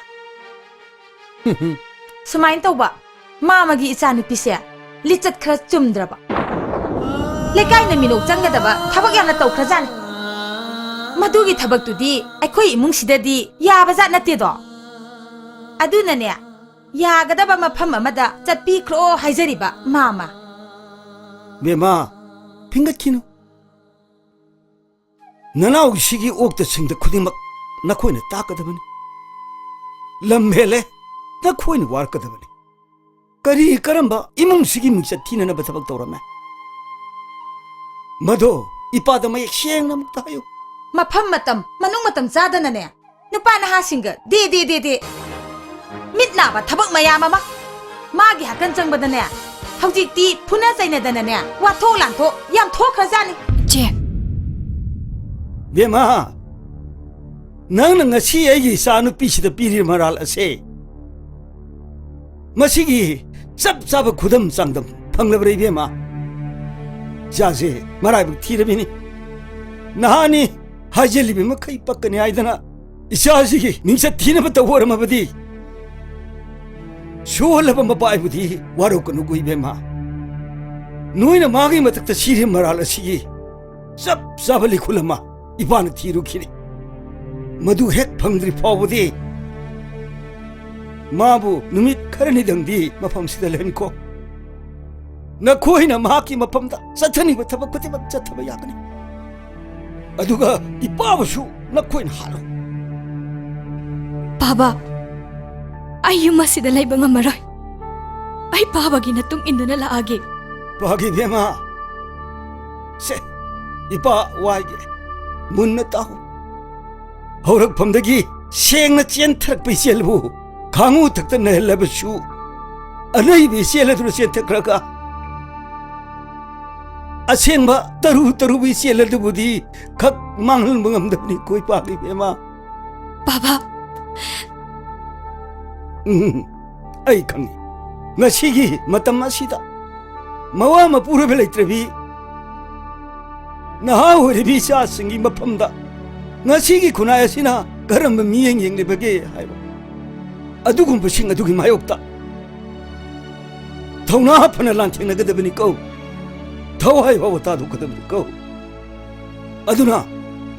ꯁꯨꯃꯥꯏꯅ ꯇꯧꯕ, ꯃꯥꯃꯒꯤ ꯏꯆꯥꯅꯨꯄꯤꯁꯦ ꯂꯤꯆꯠ ꯈꯔ ꯆꯨꯝꯗ꯭ꯔꯕ, ꯂꯩꯀꯥꯏꯅ ꯃꯤꯅꯣꯛ ꯆꯪꯒꯗꯕ ꯊꯕꯛ ꯌꯥꯝꯅ ꯇꯧꯈ꯭ꯔꯖꯥꯠꯅꯤ꯫ ꯃꯗꯨꯒꯤ ꯊꯕꯛꯇꯨꯗꯤ ꯑꯩꯈꯣꯏ ꯏꯃꯨꯡꯁꯤꯗꯗꯤ ꯌꯥꯕꯖꯥꯠ ꯅꯠꯇꯦꯗꯣ꯫ ꯑꯗꯨꯅꯅꯦ, ꯌꯥꯒꯗꯕ ꯃꯐꯝ ꯑꯃꯗ ꯆꯠꯄꯤꯈ꯭ꯔꯣ ꯍꯥꯏꯖꯔꯤꯕ, ꯃꯥꯃ꯫ ꯕꯦꯝꯃ, ꯐꯤꯡꯒꯠꯈꯤꯅꯨ꯫ ꯅꯅꯥꯎꯁꯤꯒꯤ ꯑꯣꯛꯇ ꯁꯤꯡꯗ ꯈꯨꯗꯤꯡꯃꯛ ꯅꯈꯣꯏꯅ ꯇꯥꯛꯀꯗꯕꯅꯤ꯫ ꯂꯝ ꯍꯦꯜꯂꯦ, ꯅꯈꯣꯏꯅ ꯋꯥꯔꯛꯀꯗꯕꯅꯤ꯫ ꯀꯔꯤ ꯀꯔꯝꯕ ꯏꯃꯨꯡꯁꯤꯒꯤ ꯃꯤꯡꯆꯠ ꯊꯤꯅꯅꯕ ꯊꯕꯛ ꯇꯧꯔꯝꯃꯦ? ꯃꯗꯣ ꯏꯄꯥꯗ ꯃꯌꯦꯛ ꯁꯦꯡꯅ ꯑꯃꯨꯛꯇ ꯍꯥꯏꯌꯨ꯫ ꯃꯐꯝ ꯃꯇꯝ, ꯃꯅꯨꯡ ꯃꯇꯝ ꯆꯥꯗꯅꯅꯦ, ꯅꯨꯄꯥ ꯅꯍꯥꯁꯤꯡꯒ ꯗꯦ ꯗꯦ ꯗꯦ ꯗꯦ꯫ ꯃꯤꯠ ꯅꯥꯕ ꯊꯕꯛ ꯃꯌꯥꯝ ꯑꯃ꯫ ꯃꯥꯒꯤ ꯍꯥꯀꯟ ꯆꯪꯕꯗꯅꯦ, ꯍꯧꯖꯤꯛꯇꯤ ꯐꯨꯅ ꯆꯩꯅꯗꯅꯅꯦ, ꯋꯥꯊꯣꯛ ꯂꯥꯟꯊꯣꯛ ꯌꯥꯝ ꯊꯣꯛꯈ꯭ꯔꯖꯥꯠꯅꯤ꯫ ꯏꯆꯦ꯫ ꯕꯦꯝꯃ, ꯅꯪꯅ ꯉꯁꯤ ꯑꯩꯒꯤ ꯏꯆꯥ ꯅꯨꯄꯤꯁꯤꯗ ꯄꯤꯔꯤꯕ ꯃꯔꯥꯜ ꯑꯁꯦ, ꯃꯁꯤꯒꯤ ꯆꯞ ꯆꯥꯕ ꯈꯨꯗꯝ ꯆꯥꯡꯗꯝ ꯐꯪꯂꯕ꯭ꯔꯥ, ꯏꯕꯦꯝꯃ? ꯏꯆꯥꯁꯦ ꯃꯔꯥꯏꯕꯛ ꯊꯤꯔꯕꯤꯅꯤ꯫ ꯅꯍꯥꯅꯤ, ꯍꯥꯏꯖꯤꯜꯂꯤꯕ ꯃꯈꯩ ꯄꯛꯀꯅꯤ ꯍꯥꯏꯗꯅ ꯏꯆꯥꯁꯤꯒꯤ ꯃꯤꯡꯆꯠ ꯊꯤꯅꯕ ꯇꯧꯕ ꯑꯣꯏꯔꯝꯃꯕꯗꯤ, ꯁꯣꯜꯂꯕ ꯃꯄꯥ ꯑꯩꯕꯨꯗꯤ ꯋꯥꯔꯧꯀꯅꯨꯀꯣ ꯏꯕꯦꯝꯃ꯫ ꯅꯣꯏꯅ ꯃꯥꯒꯤ ꯃꯊꯛꯇ ꯁꯤꯔꯦꯝ ꯃꯔꯥꯜ ꯑꯁꯤꯒꯤ ꯆꯞ ꯆꯥꯕ ꯂꯤꯈꯨꯜ ꯑꯃ ꯏꯄꯥꯅ ꯊꯤꯔꯨꯈꯤꯅꯤ꯫ ꯃꯗꯨ ꯍꯦꯛ ꯐꯪꯗ꯭ꯔꯤ ꯐꯥꯎꯕꯗꯤ ꯃꯥꯕꯨ ꯅꯨꯃꯤꯠ ꯈꯔꯅꯤꯗꯪꯗꯤ ꯃꯐꯝꯁꯤꯗ ꯂꯩꯍꯟꯈꯣ꯫ ꯅꯈꯣꯏꯅ ꯃꯍꯥꯛꯀꯤ ꯃꯐꯝꯗ ꯆꯠꯊꯅꯤꯡꯕ ꯊꯕꯛ ꯈꯨꯗꯤꯡꯃꯛ ꯆꯠꯊꯕ ꯌꯥꯒꯅꯤ꯫ ꯑꯗꯨꯒ ꯏꯄꯥꯕꯨꯁꯨ ꯅꯈꯣꯏꯅ ꯍꯥꯠꯂꯨ꯫ ꯄꯥꯕ, ꯑꯩ ꯌꯨꯝ ꯑꯁꯤꯗ ꯂꯩꯕ ꯉꯝꯃꯔꯣꯏ꯫ ꯑꯩ ꯄꯥꯕꯒꯤ ꯃꯇꯨꯡ ꯏꯟꯗꯨꯅ ꯂꯥꯛꯑꯒꯦ꯫ ꯄꯥꯒꯤ ꯏꯕꯦꯝꯃ, ꯁꯦ, ꯏꯄꯥ ꯋꯥꯏꯒꯦ꯫ ꯃꯨꯟꯅ ꯇꯥꯎ꯫ ꯍꯧꯔꯛꯐꯝꯗꯒꯤ ꯁꯦꯡꯅ ꯆꯦꯟꯊꯔꯛꯄ ꯏꯆꯦꯜꯕꯨ ꯈꯥꯉꯨ ꯊꯛꯇ ꯅꯩꯍꯜꯂꯕꯁꯨ, ꯑꯅꯩꯕ ꯏꯆꯦꯜ ꯑꯗꯨꯅ ꯆꯦꯟꯊꯈ꯭ꯔꯒ, ꯑꯁꯦꯡꯕ ꯇꯔꯨ ꯇꯔꯨꯕ ꯏꯆꯦꯜ ꯑꯗꯨꯕꯨꯗꯤ ꯈꯛ ꯃꯥꯡꯍꯟꯕ ꯉꯝꯗꯕꯅꯤ ꯀꯣ ꯏꯄꯥꯒꯤ ꯏꯕꯦꯝꯃ꯫ ꯄꯥꯕ꯫ ꯎꯝ, ꯑꯩ ꯈꯪꯏ꯫ ꯉꯁꯤꯒꯤ ꯃꯇꯝ ꯑꯁꯤꯗ ꯃꯋꯥ ꯃꯄꯨꯔꯣꯏꯕ ꯂꯩꯇ꯭ꯔꯕꯤ ꯅꯍꯥ ꯑꯣꯏꯔꯤꯕꯤ ꯏꯆꯥꯁꯤꯡꯒꯤ ꯃꯐꯝꯗ ꯉꯁꯤꯒꯤ ꯈꯨꯟꯅꯥꯏ ꯑꯁꯤꯅ ꯀꯔꯝꯕ ꯃꯤꯠꯌꯦꯡ ꯌꯦꯡꯂꯤꯕꯒꯦ ꯍꯥꯏꯕ ꯑꯗꯨꯒꯨꯝꯕꯁꯤꯡ ꯑꯗꯨꯒꯤ ꯃꯥꯌꯣꯛꯇ ꯊꯧꯅꯥ ꯐꯅ ꯂꯥꯟꯊꯦꯡꯅꯒꯗꯕꯅꯤꯀꯣ꯫ ꯊꯋꯥꯏ ꯐꯥꯎꯕ ꯊꯥꯗꯣꯛꯀꯗꯕꯅꯤꯀꯣ꯫ ꯑꯗꯨꯅ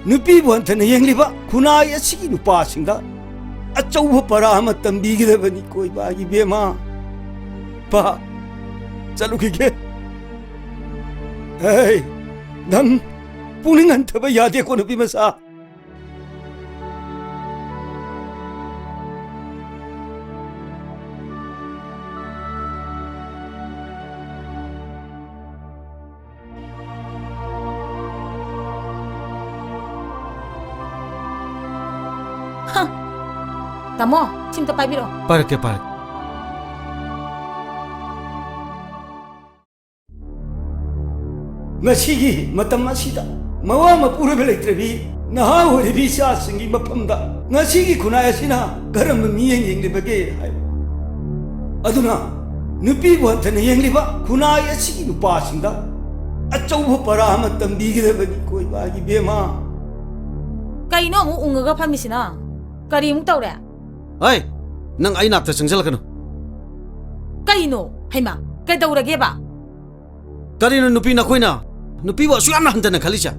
ꯅꯨꯄꯤꯕꯨ ꯍꯟꯊꯅ ꯌꯦꯡꯂꯤꯕ ꯈꯨꯟꯅꯥꯏ ꯑꯁꯤꯒꯤ ꯅꯨꯄꯥꯁꯤꯡꯗ ꯑꯆꯧꯕ ꯄꯔꯥ ꯑꯃ ꯇꯝꯕꯤꯒꯗꯕꯅꯤꯀꯣ ꯏꯕꯦꯝꯃ꯫ ꯄꯥ, ꯆꯠꯂꯨꯈꯤꯒꯦ꯫ ꯍꯦ, ꯅꯪ ꯄꯨꯛꯅꯤꯡ ꯍꯟꯊꯕ ꯌꯥꯗꯦꯀꯣ, ꯅꯨꯄꯤ ꯃꯆꯥ꯫ ꯍ! ꯇꯥꯃꯣ, ꯁꯤꯝꯇ ꯄꯥꯏꯕꯤꯔꯛꯑꯣ꯫ ꯄꯥꯏꯔꯛꯀꯦ, ꯄꯥꯏꯔꯛꯀꯦ꯫ ꯉꯁꯤꯒꯤ ꯃꯇꯝ ꯑꯁꯤꯗ ꯃꯋꯥ ꯃꯄꯨꯔꯣꯏꯕ ꯂꯩꯇ꯭ꯔꯕꯤ ꯅꯍꯥ ꯑꯣꯏꯔꯤꯕꯤ ꯏꯆꯥꯁꯤꯡꯒꯤ ꯃꯐꯝꯗ ꯉꯁꯤꯒꯤ ꯈꯨꯟꯅꯥꯏ ꯑꯁꯤꯅ ꯀꯔꯝꯕ ꯃꯤꯠꯌꯦꯡ ꯌꯦꯡꯂꯤꯕꯒꯦ ꯍꯥꯏꯕ ꯑꯗꯨꯅ ꯅꯨꯄꯤꯕꯨ ꯍꯟꯊꯅ ꯌꯦꯡꯂꯤꯕ ꯈꯨꯟꯅꯥꯏ ꯑꯁꯤꯒꯤ ꯅꯨꯄꯥꯁꯤꯡꯗ ꯑꯆꯧꯕ ꯄꯔꯥ ꯑꯃ ꯇꯝꯕꯤꯒꯗꯕꯅꯤ ꯀꯣ ꯏꯕꯦꯝꯃ꯫ ꯀꯩꯅꯣ ꯑꯃꯨꯛ ꯎꯪꯉꯒ ꯐꯝꯃꯤꯁꯤꯅ? ꯀꯔꯤꯃꯨꯛ ꯇꯧꯔꯦ? ꯍꯩ, ꯅꯪ ꯑꯩ ꯅꯥꯛꯇ ꯆꯪꯁꯤꯜꯂꯛꯀꯅꯨ꯫ ꯀꯩꯅꯣ? ꯍꯩꯃꯥ, ꯀꯩꯗꯧꯔꯒꯦꯕ? ꯀꯔꯤꯅꯣ ꯅꯨꯄꯤ ꯅꯈꯣꯏꯅ ꯅꯨꯄꯤꯕꯨ ꯑꯁꯨꯛ ꯌꯥꯝꯅ ꯍꯟꯊꯅ ꯈꯜꯂꯤꯁꯦ?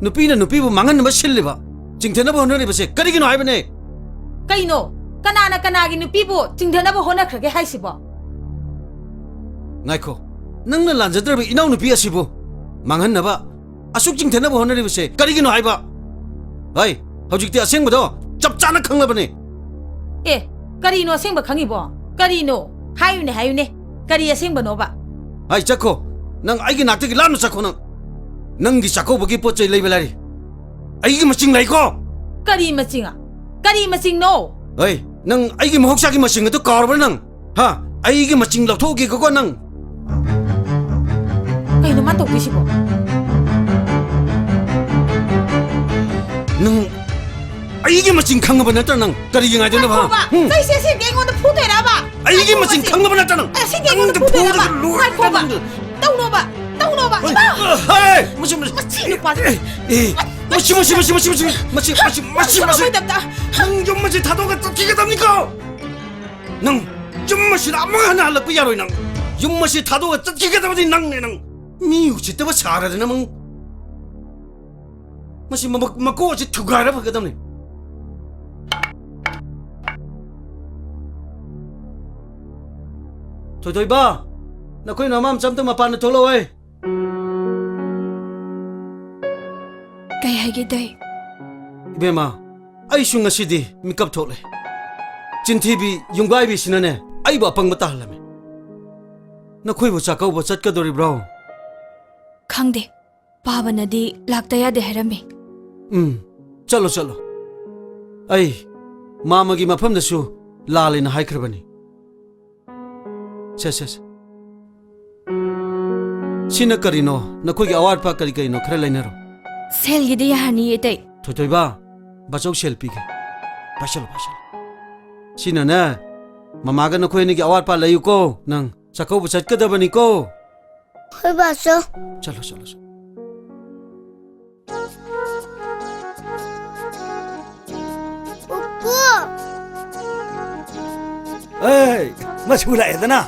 ꯅꯨꯄꯤꯅ ꯅꯨꯄꯤꯕꯨ ꯃꯥꯡꯍꯟꯅꯕ ꯁꯤꯜꯂꯤꯕ, ꯆꯤꯡꯊꯅꯕ ꯍꯣꯠꯅꯔꯤꯕꯁꯦ ꯀꯔꯤꯒꯤꯅꯣ ꯍꯥꯏꯕꯅꯦ? ꯀꯩꯅꯣ? ꯀꯅꯥꯅ ꯀꯅꯥꯒꯤ ꯅꯨꯄꯤꯕꯨ ꯆꯤꯡꯊꯅꯕ ꯍꯣꯠꯅꯈ꯭ꯔꯒꯦ ꯍꯥꯏꯁꯤꯕꯣ? ꯉꯥꯏꯈꯣ, ꯅꯪꯅ ꯂꯥꯟꯖꯗ꯭ꯔꯕ ꯏꯅꯥꯎꯅꯨꯄꯤ ꯑꯁꯤꯕꯨ ꯃꯥꯡꯍꯟꯅꯕ ꯑꯁꯨꯛ ꯆꯤꯡꯊꯅꯕ ꯍꯣꯠꯅꯔꯤꯕꯁꯦ ꯀꯔꯤꯒꯤꯅꯣ ꯍꯥꯏꯕ? ꯍꯩ, ꯍꯧꯖꯤꯛꯇꯤ ꯑꯁꯦꯡꯕꯗꯣ ꯆꯞ ꯆꯥꯅ ꯈꯪꯂꯕꯅꯦ꯫ ꯑꯦ, ꯀꯔꯤꯅꯣ ꯑꯁꯦꯡꯕ ꯈꯪꯉꯤꯕꯣ? ꯀꯔꯤꯅꯣ? ꯍꯥꯏꯌꯨꯅꯦ, ꯍꯥꯏꯌꯨꯅꯦ꯫ ꯀꯔꯤ ꯑꯁꯦꯡꯕꯅꯣꯕ? ꯍꯥꯏ, ꯆꯠꯈꯣ꯫ ꯅꯪ ꯑꯩꯒꯤ ꯅꯥꯛꯇꯒꯤ ꯂꯥꯞꯅ ꯆꯠꯈꯣ ꯅꯪ꯫ ꯅꯪꯒꯤ ꯆꯥꯛꯀꯧꯕꯒꯤ ꯄꯣꯠ ꯆꯩ ꯂꯩꯕ ꯂꯥꯏꯔꯤ꯫ ꯑꯩꯒꯤ ꯃꯆꯤꯡ ꯂꯩꯀꯣ꯫ ꯀꯔꯤ ꯃꯆꯤꯡ? ꯀꯔꯤ ꯃꯆꯤꯡꯅꯣ? ꯍꯩ, ꯅꯪ ꯑꯩꯒꯤ ꯃꯍꯧꯁꯥꯒꯤ ꯃꯆꯤꯡ ꯑꯗꯨ ꯀꯥꯎꯔꯕ꯭ꯔꯥ ꯅꯪ? ꯍꯥ? ꯑꯩꯒꯤ ꯃꯆꯤꯡ ꯂꯧꯊꯣꯛꯎꯒꯦꯀꯣ ꯅꯪ꯫ ꯀꯩꯅꯣ ꯃꯥ ꯇꯧꯗꯣꯏꯁꯤꯕꯣ? ꯅꯪ ꯑꯩꯒꯤ ꯃꯆꯤꯡ ꯈꯪꯉꯕ ꯅꯠꯇ꯭ꯔ ꯅꯪ? ꯀꯔꯤꯒꯤ ꯉꯥꯏꯗꯣꯏꯅꯣ, ꯍꯥ? ꯉꯥꯏꯈꯣꯕ! ꯍꯨꯝ! ꯆꯩꯁꯦ ꯑꯁꯦꯡꯗꯤ ꯑꯩꯉꯣꯟꯗ ꯐꯨꯗꯣꯏꯔꯕ? ꯑꯩꯒꯤ ꯉꯥꯏꯈꯣꯕ, ꯃꯆꯤꯡ ꯁꯤ-, ꯈꯪꯉꯕ ꯅꯠꯇ꯭ꯔ ꯅꯪ? ꯑꯦ, ꯁꯤꯗꯤ ꯑꯩꯉꯣꯟꯗ ꯅꯪꯗ ꯐꯨꯗꯣꯏꯔꯕ? ꯐꯨꯔꯒ ꯂꯣꯏꯔꯦ ꯉꯥꯏꯈꯣꯕ! ꯅꯪꯗ꯫ ꯇꯧꯅꯣꯕ! ꯇꯧꯅꯣꯕ! ꯍꯣꯏ, ꯏꯃꯥ! ꯍꯦ! ꯃꯁꯤ, ꯃꯁꯤ꯫ ꯃꯁꯤ ꯅꯨꯄꯥꯁꯦ꯫ ꯑꯦ, ꯑꯦ, ꯃꯁꯤ, ꯃꯁꯤ, ꯃꯁꯤ꯫ ꯅꯪ ꯌꯨꯝ ꯑꯁꯤ ꯊꯥꯗꯣꯛꯑꯒ ꯆꯠꯈꯤꯒꯗꯕꯅꯤꯀꯣ! ꯅꯪ ꯌꯨꯝ ꯑꯁꯤꯗ ꯑꯃꯨꯛ ꯍꯟꯅ ꯍꯜꯂꯛꯄ ꯌꯥꯔꯣꯏ ꯅꯪ꯫ ꯌꯨꯝ ꯑꯁꯤ ꯊꯥꯗꯣꯛꯑꯒ ꯆꯠꯈꯤꯒꯗꯕꯅꯤ ꯅꯪꯅꯦ ꯅꯪ꯫ ꯃꯤ ꯎꯁꯤꯠꯇꯕ ꯁꯥꯔꯗꯅ ꯃꯪ꯫ ꯃꯁꯤ ꯃꯕꯛ-, ꯃꯀꯣꯛ ꯑꯁꯤ ꯊꯨꯒꯥꯏꯔ ꯐꯒꯗꯕꯅꯤ꯫ ꯊꯣꯏꯊꯣꯏꯕ, ꯅꯈꯣꯏ ꯅꯃꯥꯝꯆꯥ ꯑꯝꯇ ꯃꯄꯥꯟꯗ ꯊꯣꯛꯂꯛꯑꯣꯍꯦ꯫ ꯀꯩ ꯍꯥꯏꯒꯦ ꯇꯩ? ꯏꯕꯦꯝꯃ, ꯑꯩꯁꯨ ꯉꯁꯤꯗꯤ ꯃꯤꯀꯞ ꯊꯣꯛꯂꯦ꯫ ꯆꯤꯟꯊꯤꯕꯤ ꯌꯨꯝꯒꯥꯏꯕꯤꯁꯤꯅꯅꯦ ꯑꯩꯕꯨ ꯑꯄꯪꯕ ꯇꯥꯍꯜꯂꯝꯃꯤ꯫ ꯅꯈꯣꯏꯕꯨ ꯆꯥꯛꯀꯧꯕ ꯆꯠꯀꯗꯣꯔꯤꯕ꯭ꯔꯣ? ꯈꯪꯗꯦ꯫ ꯄꯥꯕꯅꯗꯤ ꯂꯥꯛꯇ ꯌꯥꯗꯦ ꯍꯥꯏꯔꯝꯃꯤ꯫ ꯎꯝ, ꯆꯠꯂꯣ, ꯆꯠꯂꯣ꯫ ꯑꯩ ꯃꯥꯃꯒꯤ ꯃꯐꯝꯗꯁꯨ ꯂꯥꯜꯂꯦꯅ ꯍꯥꯏꯈ꯭ꯔꯕꯅꯤ꯫ ꯁꯦ, ꯁꯦ, ꯁꯦ꯫ ꯁꯤꯅ ꯀꯔꯤꯅꯣ? ꯅꯈꯣꯏꯒꯤ ꯑꯋꯥꯠ ꯑꯄꯥ ꯀꯔꯤ ꯀꯔꯤꯅꯣ ꯈꯔ ꯂꯩꯅꯔꯣ꯫ ꯁꯦꯜꯒꯤꯗꯤ ꯌꯥꯔꯅꯤꯌꯦ, ꯏꯇꯩ꯫ ꯊꯣꯏꯊꯣꯏꯕ, ꯕꯥꯆꯧ ꯁꯦꯜ ꯄꯤꯒꯦ꯫ ꯄꯥꯏꯁꯜꯂꯣ, ꯄꯥꯏꯁꯜꯂꯣ꯫ ꯁꯤꯅꯅꯦ, ꯃꯃꯥꯒ ꯅꯈꯣꯏ ꯑꯅꯤꯒꯤ ꯑꯋꯥꯠ ꯑꯄꯥ ꯂꯩꯌꯨꯀꯣ꯫ ꯅꯪ ꯆꯥꯛꯀꯧꯕ ꯆꯠꯀꯗꯕꯅꯤꯀꯣ꯫ ꯍꯣꯏ, ꯕꯥꯆꯧ꯫ ꯆꯠꯂꯣ, ꯆꯠꯂꯣ, ꯆꯠꯂꯣ꯫ ꯑꯦ, ꯃꯁꯨ ꯂꯥꯛꯑꯦꯗꯅ꯫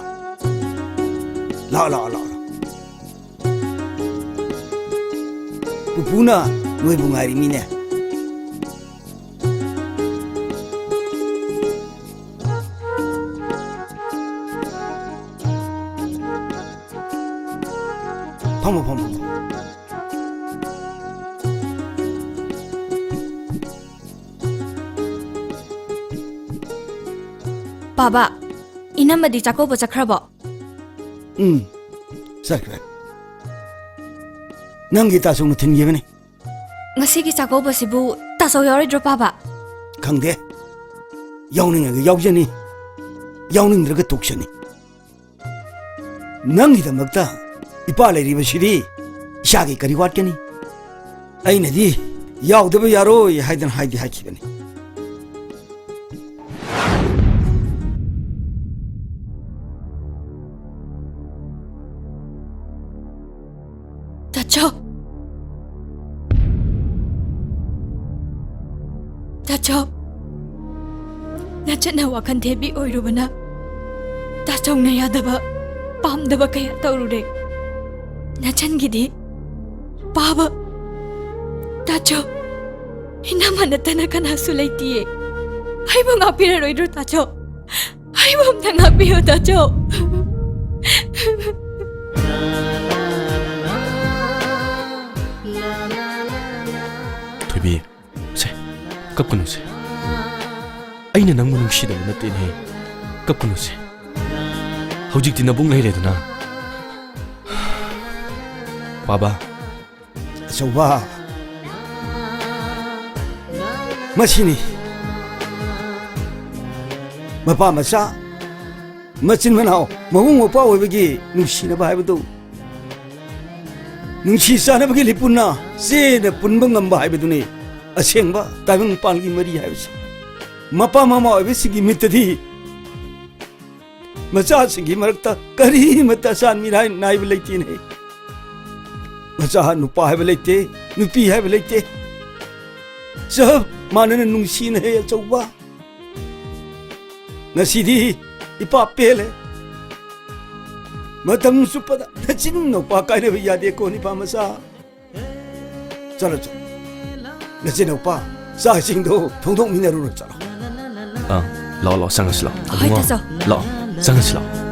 ꯂꯥꯛꯑꯣ, ꯂꯥꯛꯑꯣ, ꯂꯥꯛꯑꯣ, ꯂꯥꯛꯑꯣ꯫ ꯄꯨꯄꯨꯅ ꯅꯣꯏꯕꯨ ꯉꯥꯏꯔꯤꯃꯤꯅꯦ꯫ ꯐꯝꯃꯣ, ꯐꯝꯃꯣ, ꯐꯝꯃꯣ꯫ ꯄꯥꯕ, ꯏꯅꯝꯃꯗꯤ ꯆꯥꯛꯀꯧꯕ ꯆꯠꯈ꯭ꯔꯕꯣ? ꯎꯝ, ꯆꯠꯈ꯭ꯔꯦ꯫ ꯅꯪꯒꯤ ꯇꯥꯆꯧꯅ ꯊꯤꯟꯈꯤꯕꯅꯤ꯫ ꯉꯁꯤꯒꯤ ꯆꯥꯛꯀꯧꯕꯁꯤꯕꯨ ꯇꯥꯆꯧ ꯌꯥꯎꯔꯣꯏꯗ꯭ꯔꯣ, ꯄꯥꯕ? ꯈꯪꯗꯦ꯫ ꯌꯥꯎꯅꯤꯡꯉꯒ ꯌꯥꯎꯖꯅꯤ, ꯌꯥꯎꯅꯤꯡꯗ꯭ꯔꯒ ꯇꯣꯛꯆꯅꯤ꯫ ꯅꯪꯒꯤꯗꯃꯛꯇ ꯏꯄꯥ ꯂꯩꯔꯤꯕꯁꯤꯗꯤ ꯏꯆꯥꯒꯤ ꯀꯔꯤ ꯋꯥꯠꯀꯅꯤ? ꯑꯩꯅꯗꯤ ꯌꯥꯎꯗꯕ ꯌꯥꯔꯣꯏ ꯍꯥꯏꯗꯅ ꯍꯥꯏꯗꯤ ꯍꯥꯏꯈꯤꯕꯅꯤ꯫ ꯇꯥꯆꯧ! ꯇꯥꯆꯧ! ꯅꯆꯟꯅ ꯋꯥꯈꯜ ꯊꯦꯕꯤ ꯑꯣꯏꯔꯨꯕꯅ ꯇꯥꯆꯧꯅ ꯌꯥꯗꯕ, ꯄꯥꯝꯗꯕ ꯀꯌꯥ ꯇꯧꯔꯨꯔꯦ꯫ ꯅꯆꯟꯒꯤꯗꯤ ꯄꯥꯕ, ꯇꯥꯆꯧ, ꯏꯅꯝꯃ ꯅꯠꯇꯅ ꯀꯅꯥꯁꯨ ꯂꯩꯇꯤꯌꯦ꯫ ꯑꯩꯕꯨ ꯉꯥꯛꯄꯤꯔꯔꯣꯏꯗ꯭ꯔꯣ, ꯇꯥꯆꯧ? ꯑꯩꯕꯨ ꯑꯝꯇ ꯉꯥꯛꯄꯤꯌꯨ, ꯇꯥꯆꯧ꯫ ꯊꯣꯏꯕꯤ, ꯁꯦ, ꯀꯞꯀꯅꯨꯁꯦ꯫ ꯑꯩꯅ ꯅꯪꯕꯨ ꯅꯨꯡꯁꯤꯗꯕ ꯅꯠꯇꯦꯅꯦ꯫ ꯀꯞꯀꯅꯨꯁꯦ꯫ ꯍꯧꯖꯤꯛꯇꯤ ꯅꯕꯨꯡ ꯂꯩꯔꯦꯗꯅ꯫ ꯄꯥꯕ꯫ ꯑꯆꯧꯕ꯫ ꯃꯁꯤꯅꯤ꯫ ꯃꯄꯥ ꯃꯆꯥ, ꯃꯆꯤꯟ ꯃꯅꯥꯎ, ꯃꯕꯨꯡ ꯃꯧꯄ꯭ꯋꯥ ꯑꯣꯏꯕꯒꯤ ꯅꯨꯡꯁꯤꯅꯕ ꯍꯥꯏꯕꯗꯨ, ꯅꯨꯡꯁꯤ ꯆꯥꯟꯅꯕꯒꯤ ꯂꯤꯄꯨꯟꯅ ꯆꯦꯅ ꯄꯨꯟꯕ ꯉꯝꯕ ꯍꯥꯏꯕꯗꯨꯅꯤ ꯑꯁꯦꯡꯕ ꯇꯥꯏꯕꯪ ꯃꯄꯥꯟꯒꯤ ꯃꯔꯤ ꯍꯥꯏꯕꯁꯤ꯫ ꯃꯄꯥ ꯃꯃꯥ ꯑꯣꯏꯕꯁꯤꯡꯒꯤ ꯃꯤꯠꯇꯗꯤ ꯃꯆꯥꯁꯤꯡꯒꯤ ꯃꯔꯛꯇ ꯀꯔꯤꯃꯠꯇ ꯆꯥꯟꯃꯤꯔꯥꯏ ꯅꯥꯏꯕ ꯂꯩꯇꯦꯅꯦ꯫ ꯃꯆꯥ ꯅꯨꯄꯥ ꯍꯥꯏꯕ ꯂꯩꯇꯦ, ꯅꯨꯄꯤ ꯍꯥꯏꯕ ꯂꯩꯇꯦ꯫ ꯆꯞ ꯃꯥꯅꯅ ꯅꯨꯡꯁꯤꯅ ꯍꯦꯛ ꯑꯆꯧꯕ꯫ ꯉꯁꯤꯗꯤ ꯏꯄꯥ ꯄꯦꯜꯂꯦ꯫ ꯃꯇꯝ ꯆꯨꯞꯄꯗ ꯅꯆꯤꯟ ꯅꯧꯄꯥ ꯀꯥꯏꯅꯕ ꯌꯥꯗꯦꯀꯣ, ꯅꯤꯄꯥ ꯃꯆꯥ꯫ ꯆꯠꯂꯣ, ꯆꯠꯂꯣ꯫ ꯅꯆꯤꯟ ꯅꯧꯄꯥ, ꯆꯥꯛ ꯏꯁꯤꯡꯗꯣ ꯊꯣꯡꯗꯣꯛꯃꯤꯟꯅꯔꯨꯔꯣ, ꯆꯠꯂꯣ꯫ ꯑꯥ, ꯂꯥꯛꯑꯣ, ꯂꯥꯛꯑꯣ, ꯆꯪꯉꯁꯤ, ꯂꯥꯛꯑꯣ꯫ ꯍꯣꯏ, ꯏꯕꯨꯡꯉꯣ, ꯇꯥꯆꯧ꯫ ꯂꯥꯛꯑꯣ, ꯆꯪꯉꯁꯤ, ꯂꯥꯛꯑꯣ꯫